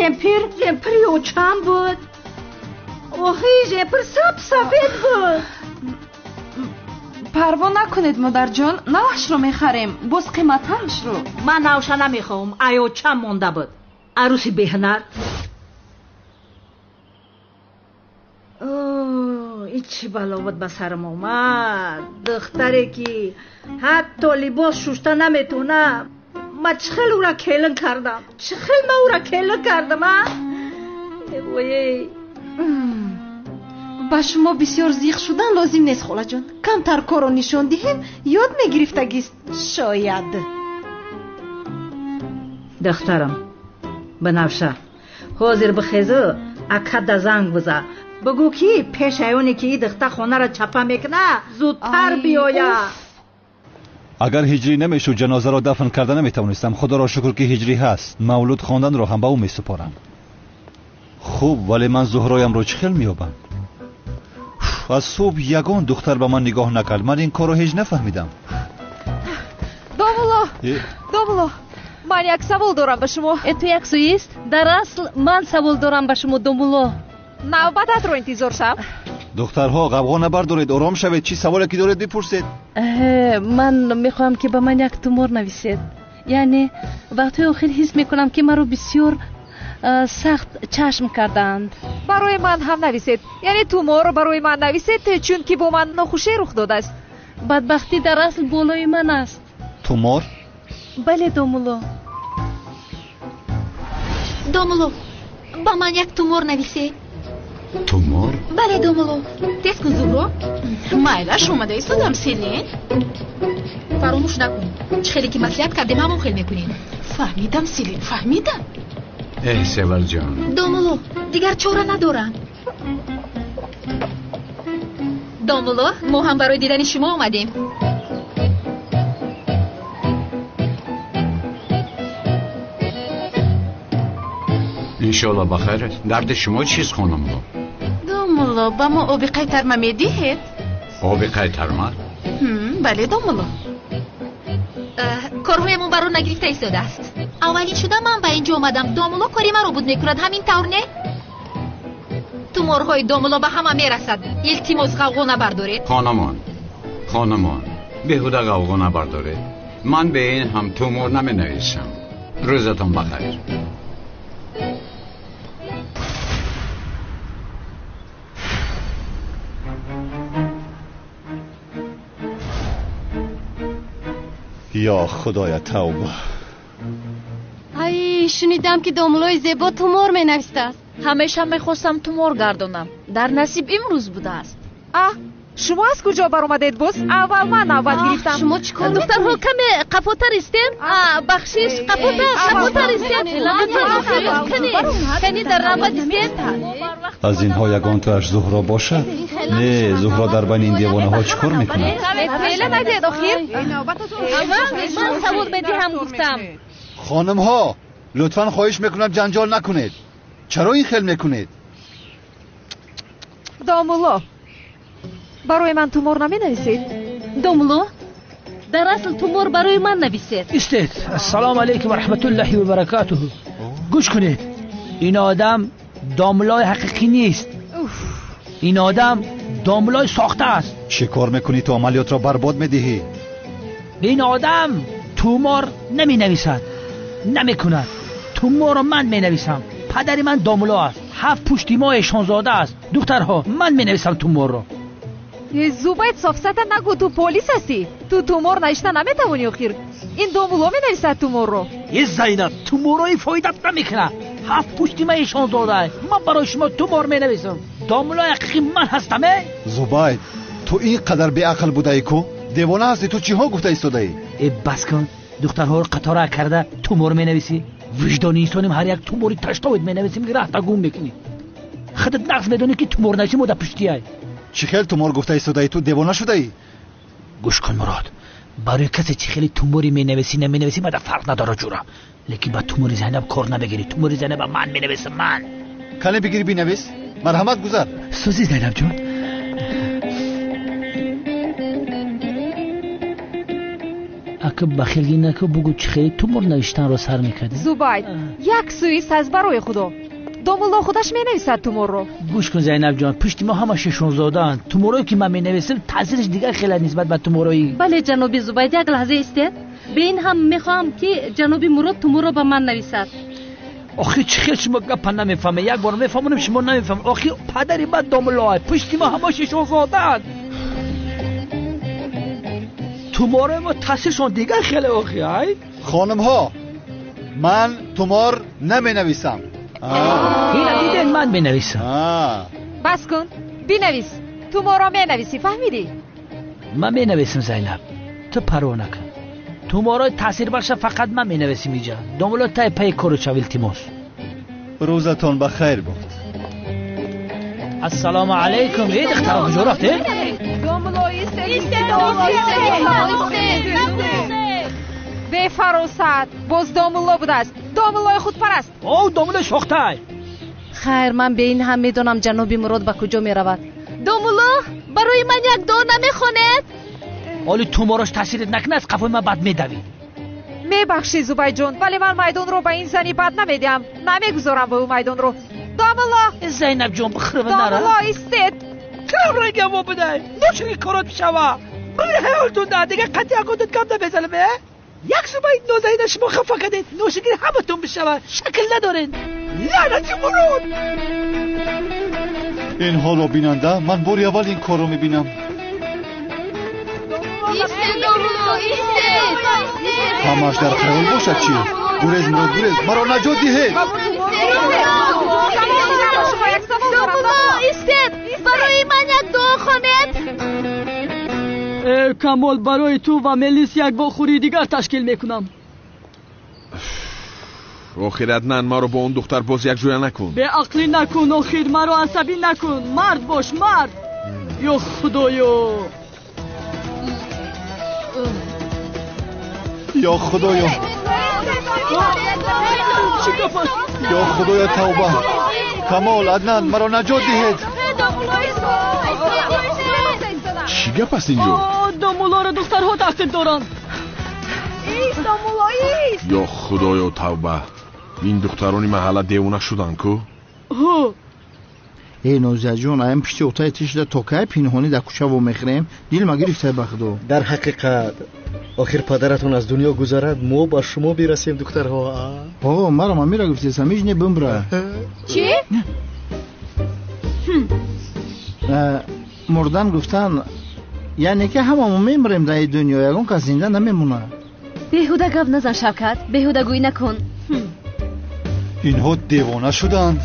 [SPEAKER 6] Жемпир, жемпири очам буд. Охи, жемпир саб сафед буд.
[SPEAKER 16] Парво накунед, модарҷон, навашро мехарем, боз қиматтарашро.
[SPEAKER 6] Ман навша намехоҳам, ай очам монда буд. Арӯси беҳунар. Ин чӣ бало буд ба сарам омад? Духтаре ки ҳатто либос шушта наметавонад. Ма чӣ хел ӯра келин кардам? Чӣ хел ма ӯра келин кардам, а? Ой.
[SPEAKER 5] Ба шумо бисёр зиқ шудан лозим нест, холаҷон. Камтар корро нишон диҳем, ёд мегирифтагист, шояд.
[SPEAKER 6] Духтарам, Банафша, ҳозир бихезу акада занг биза. Бигӯ ки пеш аёне ки ин духтар хонара чапа мекунад, зудтар биёяд.
[SPEAKER 1] Агар ҳиҷрӣ намешуд, ҷанозаро дафн карда наметавонистам. Худоро шукр ки ҳиҷрӣ ҳаст. Мавлуд хонданро ҳам ба ӯ месупорам. Хуб, вале ман Зуҳроямро чӣ хел меёбам? Аз субҳ ягон духтар ба ман нигоҳ накард. Ман ин корро ҳеҷ нафаҳмидам.
[SPEAKER 16] Домулло, домулло, ман як савол дорам ба шумо.
[SPEAKER 15] Ту як суист? Дар асл ман савол дорам ба шумо, домулло.
[SPEAKER 16] Навбататро интизор шав.
[SPEAKER 1] Духтарҳо, ғавғо набардоред, ором шавед. Чӣ саволе ки доред бипурсед.
[SPEAKER 15] Ман мехоҳам ки ба ман як тумор нависед. Яъне вақтҳои охир ҳис мекунам ки маро бисёр сахт чашм кардаанд.
[SPEAKER 16] Барои ман ҳам нависед. Яъне туморро барои ман нависед, чунки бо ман нохушӣ рух додааст.
[SPEAKER 15] Бадбахтӣ дар асл болои ман аст.
[SPEAKER 1] Тумор?
[SPEAKER 15] Бале, домулло.
[SPEAKER 4] Домулло, ба ман як тумор нависед.
[SPEAKER 23] Тумор?
[SPEAKER 4] Бале, домулло. Тез кун, Зуҳро.
[SPEAKER 8] Майлаш омада истодам, Селин.
[SPEAKER 4] Фаромӯш накун. Чӣ хеле ки маслиҳат кардем, ҳамон хел мекунем.
[SPEAKER 8] Фаҳмидам, Селин, фаҳмидам.
[SPEAKER 23] Эҳ, Севалҷон.
[SPEAKER 4] Домулло, дигар чора надорам. Домулло, мо ҳам барои дидани шумо омадем.
[SPEAKER 23] Иншоалло ба хайр аст. Дарди шумо чист, хонумҳо?
[SPEAKER 8] Домулло, ба мо оби қайтарма медиҳед?
[SPEAKER 23] Оби қайтарма?
[SPEAKER 8] Бале, домулло.
[SPEAKER 4] Корҳоямон баро нагирифта истодааст. Аввалин шуда ман ба инҷо омадам. Домулло кори маро буд мекунад, ҳамин тавр не? Туморҳои домулло ба ҳама мерасад. Илтимос, ғавғо набардоред.
[SPEAKER 23] Хонумон, хонумон, беҳуда ғавғо набардоред. Ман бе ин ҳам тумор наменависам. Рӯзатон ба хайр.
[SPEAKER 1] Ё худоя, тавба.
[SPEAKER 7] Ай, шунидам ки домуллои зебо тумор менавистааст.
[SPEAKER 9] Ҳамеша мехостам тумор гардонам. Дар насиб имрӯз будааст.
[SPEAKER 16] Аҳ, шумо аз куҷо баромадед боз? Аввал ман навбат гирифтам.
[SPEAKER 15] Шумо чӣ кор? Духтарҳо, каме қафотар истем. Бахшиш, қафотар, қафотар истем. Кани дар навбат истем.
[SPEAKER 1] Аз инҳо ягонтоаш Зуҳро бошад? Не, Зуҳро дар байни ин девонаҳо чӣ кор мекунад?
[SPEAKER 16] Тела надиҳед охир.
[SPEAKER 15] Ман савол медиҳам, гуфтам.
[SPEAKER 1] Хонумҳо, лутфан хоҳиш мекунам ҷанҷол накунед. Чаро ин хел мекунед?
[SPEAKER 16] Домулло, барои ман тумор наменависед?
[SPEAKER 15] Домулло, дар асл тумор барои ман нависед.
[SPEAKER 14] Истед. Ассалому алайкум ва раҳматуллоҳи ва баракатуҳу. Гӯш кунед, ин одам домуллои ҳақиқӣ нест. Ин одам домуллои сохта аст.
[SPEAKER 1] Чӣ кор мекунӣ? Ту амалиётро барбод медиҳӣ.
[SPEAKER 14] Ин одам тумор наменависад, намекунад. Туморро ман менависам. Падари ман домулло аст. Ҳафт пушти мо эшонзода аст. Духтарҳо, ман менависам туморро.
[SPEAKER 16] Зубайд, софсата нагӯ, ту полис ҳастӣ. Ту тумор навишта наметавонӣ охир. Ин домулло менависад туморро.
[SPEAKER 14] Е Зайнаб, туморҳои фоидат намекунад. Ҳафт пушти ман эшонзода. Ман барои шумо тумор менависам. Домуллои ҳақиқӣ ман ҳастам, э?
[SPEAKER 1] Зубайд, ту ин қадар беақл будаӣ ку? Девона ҳастӣ, ту чиҳо гуфта истодаӣ?
[SPEAKER 14] Э, бас кун. Духтарҳоро қатора карда тумор менависӣ. Виҷдони инсоним ҳар як тумори таштовид менависим, ки раҳта гум мекунӣ. Худат нағз медонӣ ки тумор нависӣ мо дар пуштиай.
[SPEAKER 1] Чӣ хел тумор гуфта истодаӣ? Ту девона шудаӣ?
[SPEAKER 14] Гӯш кун, Мурод, барои касе чӣ хеле тумори менависӣ наменависӣ мада фарқ надорад, ҷура. Лекин ба тумори Зайнаб кор намегирӣ. Тумори Зайнаба ман менависам, ман.
[SPEAKER 1] Кане бигирӣ бинавис. Марҳамат, гузар.
[SPEAKER 14] Сӯзи Зайнаб ҷон. Ака бахилгӣ наку, бугӯ чӣ хеле тумор навиштанро сар мекардӣ?
[SPEAKER 16] Зубайд, як суист аз барои худо. Домулло худаш менависад туморро.
[SPEAKER 14] Гӯш кун, Зайнаб ҷон, пушти мо ҳама шешонзодаанд. Туморое ки ман менависам таъсираш дигар хеле нисбат ба туморои.
[SPEAKER 15] Бале, ҷаноби Зубайд, як лаҳза истед. Бе ин ҳам мехоҳам ки ҷаноби Мурод туморро ба ман нависад.
[SPEAKER 14] Охир чӣ хел шумо гапа намефаҳмед? Як бор мефаҳмонам, шумо намефаҳмед. Охир падари ман домуллоа, пушти мо ҳама шешонзодаанд. Туморои мо таъсиршон дигар хеле охи, ай?
[SPEAKER 1] Хонумҳо, ман тумор наменависам.
[SPEAKER 14] Ина дидед, ман менависам.
[SPEAKER 16] Бас кун, бинавис. Туморро менависӣ, фаҳмидӣ?
[SPEAKER 14] Ман менависам, Зайнаб, ту парво накун. Туморои таъсирбахша фақат ман менависим иҷа. Домулло, тай пайи кору шав, илтимос.
[SPEAKER 1] Рӯзатон ба хайр буд.
[SPEAKER 14] Ассалому алайкум. Эй, духтаро, куҷо рафтед?
[SPEAKER 16] Домулло, истед, бефаросат, боз домулло будааст. Домуллои худпараст.
[SPEAKER 14] О, домуллои сохтай.
[SPEAKER 15] Хайр, ман бе ин ҳам медонам ҷаноби Мурод ба куҷо меравад. Домулло,
[SPEAKER 9] Барои ман як дуо намехонед?
[SPEAKER 14] Ҳоли туморош таъсират накунад, аз қафои ман бад медавӣ.
[SPEAKER 16] Мебахшӣ, Зубайдҷон, вале ман майдонро ба ин зани бад намедиҳам. Намегузорам ба ӯ майдонро. Домулло!
[SPEAKER 14] Зайнабҷон, бихӯрва нара.
[SPEAKER 16] Домулло, истед!
[SPEAKER 14] Кирам рангамо бидай? Ношуки корот бишава. Бир ҳаёлтун да, дига қатъи ягонтон гап намезанам, э? Як зубайд нозанина шумо хафа кардед, ношукри ҳаматон бишава. Шакл надоред. Лаънати Мурод!
[SPEAKER 1] Ин ҳоло бинанда, ман бори аввал ин корро мебинам.
[SPEAKER 9] Истед, домулло, истед!
[SPEAKER 1] Ҳамааш дар хаёл бошад чӣ? Гурез, Мурод, гурез, маро наҷот диҳед!
[SPEAKER 9] Домулло, истед! Барои ман як дуо хонед!
[SPEAKER 7] Камол, барои ту ва Мелис як вохӯрии дигар ташкил мекунам.
[SPEAKER 10] Охир, Аднан, маро бо он духтар боз якҷоя накун.
[SPEAKER 7] Беақлӣ накун, охир, маро асабӣ накун. Мард бош, мард. Ё Худоё!
[SPEAKER 1] Ё Худоё!
[SPEAKER 7] Чӣ гап аст?
[SPEAKER 1] Ё Худоё, тавба! Камол, Аднан, маро наҷот диҳед!
[SPEAKER 10] Чӣ гап аст инҷо?
[SPEAKER 7] Домуллоро духтарҳо таъқиб доранд.
[SPEAKER 16] Ист, домулло, ист!
[SPEAKER 10] Ё Худоё, тавба! Ин духтарони маҳалла девона шуданд ку?
[SPEAKER 7] Ҳо.
[SPEAKER 2] Эй Нозияҷон, аям пишти отаи тишда то кай пинҳонӣ дар кӯча вомехӯрем? Дилма гирифтай ба Худо.
[SPEAKER 24] Дар ҳақиқат, охир падаратон аз дунё гузарад, мо ба шумо бирасем, духтарҳо.
[SPEAKER 2] О, маро мамира гуфтед, самиж не бимбра.
[SPEAKER 9] Чӣ?
[SPEAKER 2] Мурдан гуфтан, яъне ки ҳамамо мемирем дар ин дунё, ягон кас зинда намемонад.
[SPEAKER 15] Беҳуда гап назан, Шавкат, беҳудагӯӣ накун.
[SPEAKER 1] Инҳо девона шуданд.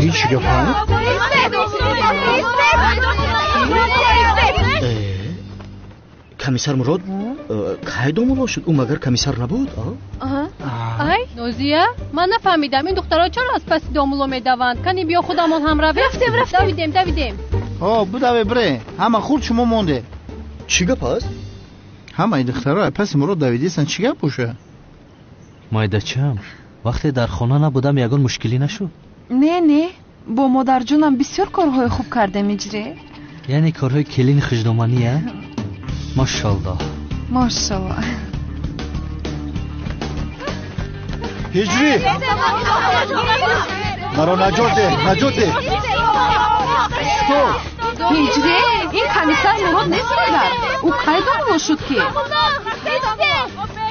[SPEAKER 2] Ҳеҷ гап?
[SPEAKER 24] Комиссар Мурод кай домулло шуд? Ӯ магар комиссар набуд?
[SPEAKER 11] Ай, Нозия, ман нафаҳмидам, ин духтарҳо чаро аз паси домулло медаванд? Кани биё худамон ҳам равем.
[SPEAKER 5] Рафтем, рафтем.
[SPEAKER 11] Давидем, давидем.
[SPEAKER 2] О, будаве бре, ҳама хурд шумо монде.
[SPEAKER 24] Чӣ гап аст?
[SPEAKER 2] Ҳамаи духтарҳо аз паси Мурод давидистанд, чӣ гап боша?
[SPEAKER 3] Майдачам, вақте дар хона набудам ягон мушкилӣ нашуд?
[SPEAKER 5] Не, не, бо модарҷонам бисёр корҳои хуб кардем, иҷре.
[SPEAKER 3] Яъне корҳои келини хуждоманӣ, а? Машаллоҳ.
[SPEAKER 5] Машаллоҳ.
[SPEAKER 1] Ҳиҷрӣ! Маро наҷот деҳ, наҷот деҳ!
[SPEAKER 5] Ҳиҷрӣ, ин комиссар Мурод нест магар? Ӯ кай домулло шуд ки?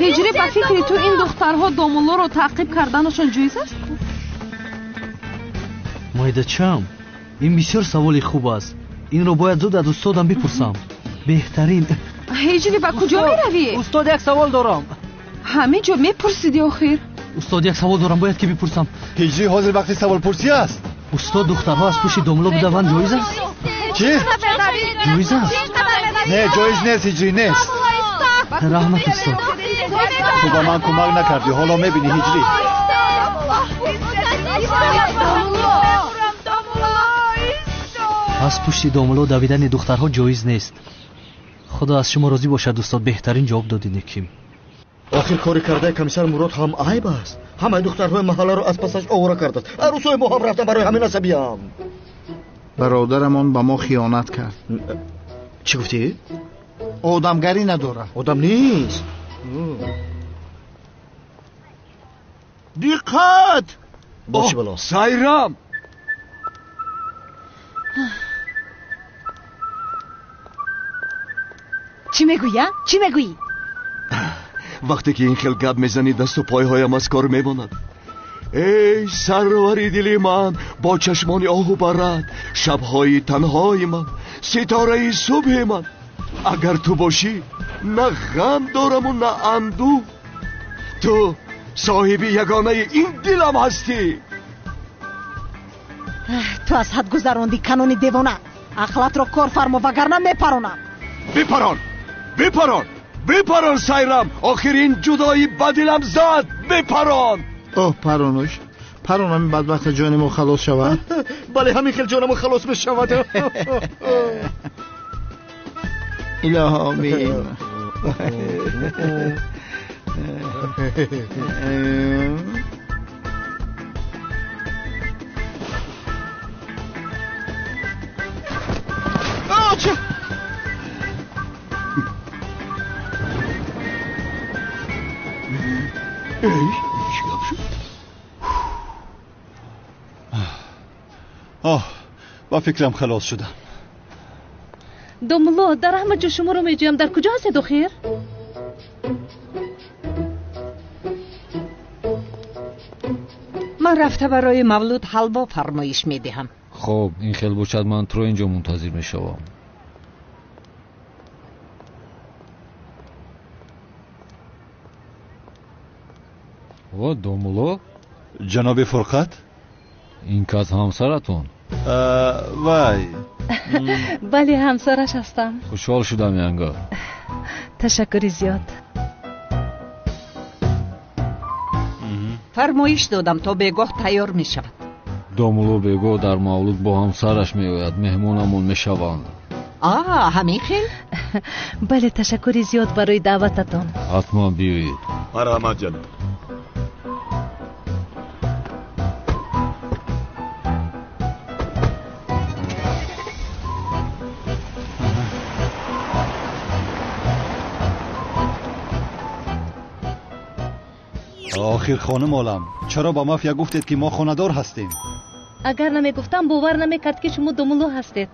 [SPEAKER 5] Ҳиҷрӣ, ба фикри ту ин духтарҳо домуллоро таъқиб карданашон ҷоиз аст?
[SPEAKER 3] Майдачам, ин бисёр саволи хуб аст. Инро бояд зуд аз устодам бипурсам. Беҳтарин.
[SPEAKER 5] Ҳиҷрӣ, ба куҷо меравӣ?
[SPEAKER 3] Устод, як савол дорам.
[SPEAKER 5] Ҳамин ҷо мепурсидӣ охир.
[SPEAKER 3] Устод, як савол дорам, бояд ки бипурсам.
[SPEAKER 1] Ҳиҷрӣ, ҳозир вақти саволпурсӣ аст.
[SPEAKER 3] Устод, духтарҳо аз пушти домулло бидаванд ҷоиз аст?
[SPEAKER 1] Чӣ?
[SPEAKER 3] Ҷоиз аст?
[SPEAKER 1] Не, ҷоиз нест, ҳиҷрӣ, нест.
[SPEAKER 3] Раҳмат, устод.
[SPEAKER 1] Ту ба ман кӯмак накардӣ, ҳоло мебинӣ, ҳиҷрӣ.
[SPEAKER 3] Аз пушти домулло давидани духтарҳо ҷоиз нест. Худо аз шумо розӣ бошад, устод, беҳтарин ҷавоб додед, Неким.
[SPEAKER 24] Охир кори кардаи комиссар Мурод ҳам айб аст. Ҳамаи духтарҳои маҳалларо аз пасаш овора кардааст. Арӯсҳои мо ҳам рафтан барои ҳамин асабиям.
[SPEAKER 2] Бародарамон ба мо хиёнат кард.
[SPEAKER 24] Чӣ гуфтӣ?
[SPEAKER 2] Одамгарӣ надорад.
[SPEAKER 24] Одам нест.
[SPEAKER 22] Диққат!
[SPEAKER 24] Боши бало.
[SPEAKER 22] Сайрам!
[SPEAKER 6] Чӣ мегӯӣ, а? Чӣ мегӯӣ?
[SPEAKER 12] Вақте ки ин хел гап мезанӣ, дасту пойҳоям аз кор мемонад. Эй сарвари дили ман, бо чашмони оҳу барад, шабҳои танҳои ман, ситораи субҳи ман. Агар ту бошӣ, на ғам дораму на андӯҳ. Ту соҳиби ягонаи ин дилам ҳастӣ.
[SPEAKER 6] Ту аз ҳад гузарондӣ, канони девона. Ақлатро кор фармо, вагарна мепаронам.
[SPEAKER 12] Бипарон, бипарон, бипарон, Сайрам. Охир ин ҷудоӣ ба дилам зад. Бипарон.
[SPEAKER 2] Оҳ, паронуш, парон, ҳамин бадбахта ҷони мо халос шавад.
[SPEAKER 24] Бале, ҳамин хел ҷонамо халос мешавад.
[SPEAKER 2] Илоҳо омин.
[SPEAKER 12] Эй, чӣ гап шуд?
[SPEAKER 1] Оҳ, ба фикрам халос шудам.
[SPEAKER 15] Домулло, дар ҳама ҷо шуморо меҷӯям. Дар куҷо ҳастед охир?
[SPEAKER 13] Ман рафта барои мавлуд ҳалво фармоиш медиҳам.
[SPEAKER 18] Хоб, ин хел бошад, ман туро инҷо мунтазир мешавам. О, домулло?
[SPEAKER 1] Ҷаноби Фурқат?
[SPEAKER 18] Ин кас ҳамсаратон?
[SPEAKER 1] Вай.
[SPEAKER 15] Бале, ҳамсараш ҳастам.
[SPEAKER 18] Хушҳол шудам, янга.
[SPEAKER 15] Ташаккури зиёд.
[SPEAKER 13] Фармоиш додам, то бегоҳ тайёр мешавад.
[SPEAKER 18] Домулло бегоҳ дар мавлуд бо ҳамсараш меояд, меҳмонамон мешаванд.
[SPEAKER 13] А, ҳамин хел?
[SPEAKER 15] Бале, ташаккури зиёд барои даъвататон.
[SPEAKER 18] Ҳатман биёед.
[SPEAKER 12] Марҳамат, ҷаноб.
[SPEAKER 1] Охир хонум олам, чаро ба мафия гуфтед, ки мо хонадор ҳастем?
[SPEAKER 15] Агар намегуфтам, бовар намекард, ки шумо домулло ҳастед.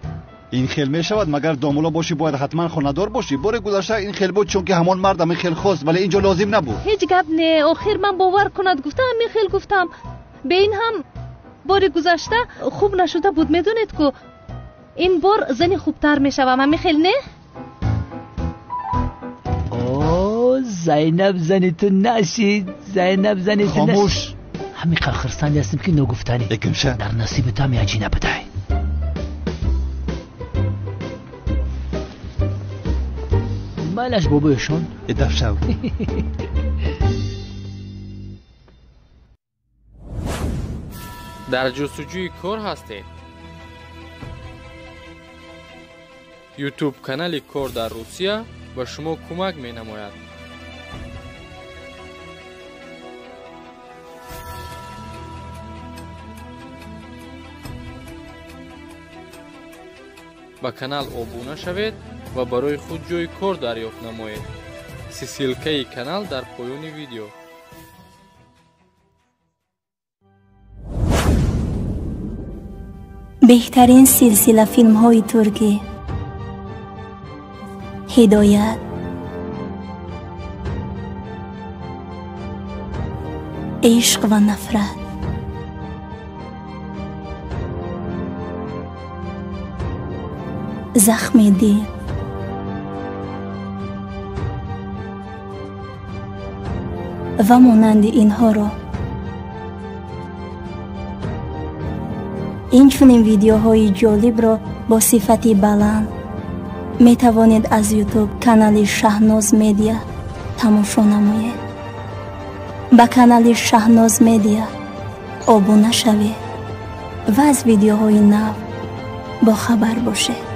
[SPEAKER 1] Ин хел мешавад, магар домулло бошӣ бояд ҳатман хонадор бошӣ? Бори гузашта ин хел буд, чунки ҳамон мард ҳамин хел хост, вале инҷо лозим набуд.
[SPEAKER 15] Ҳеҷ гап не, охир ман бовар кунад гуфтам, ҳамин хел гуфтам. Бе ин ҳам бори гузашта хуб нашуда буд, медонед ку. Ин бор зани хубтар мешавам, ҳамин хел не?
[SPEAKER 14] Зайнаб зани ту нашид, Зайнаб зани ту.
[SPEAKER 1] Хомӯш.
[SPEAKER 14] Ҳамин қадр хурсанде ҳастем, ки ногуфтанӣ.
[SPEAKER 1] Эгимша.
[SPEAKER 14] Дар насиби ту ҳам як ҷина бидай. Майлаш, бобоёшон.
[SPEAKER 1] Дафшав.
[SPEAKER 17] Дар ҷустуҷӯи кор ҳастед? Ютуб канали Кор дар Русия ба шумо кӯмак менамояд. Ба канал обуна шавед ва барои худ ҷойи кор дарёфт намоед. Ссилкаи канал дар поёни видео.
[SPEAKER 20] Беҳтарин силсила филмҳои туркӣ. Ҳидоят, ишқ ва нафрат, захми дил, ва монанди инҳоро. Инчунин видеоҳои ҷолибро бо сифати баланд метавонед аз Ютуб канали Шаҳноз Медиа тамошо намоед. Ба канали Шаҳноз Медиа обуна шавед ва аз видеоҳои нав бохабар бошед.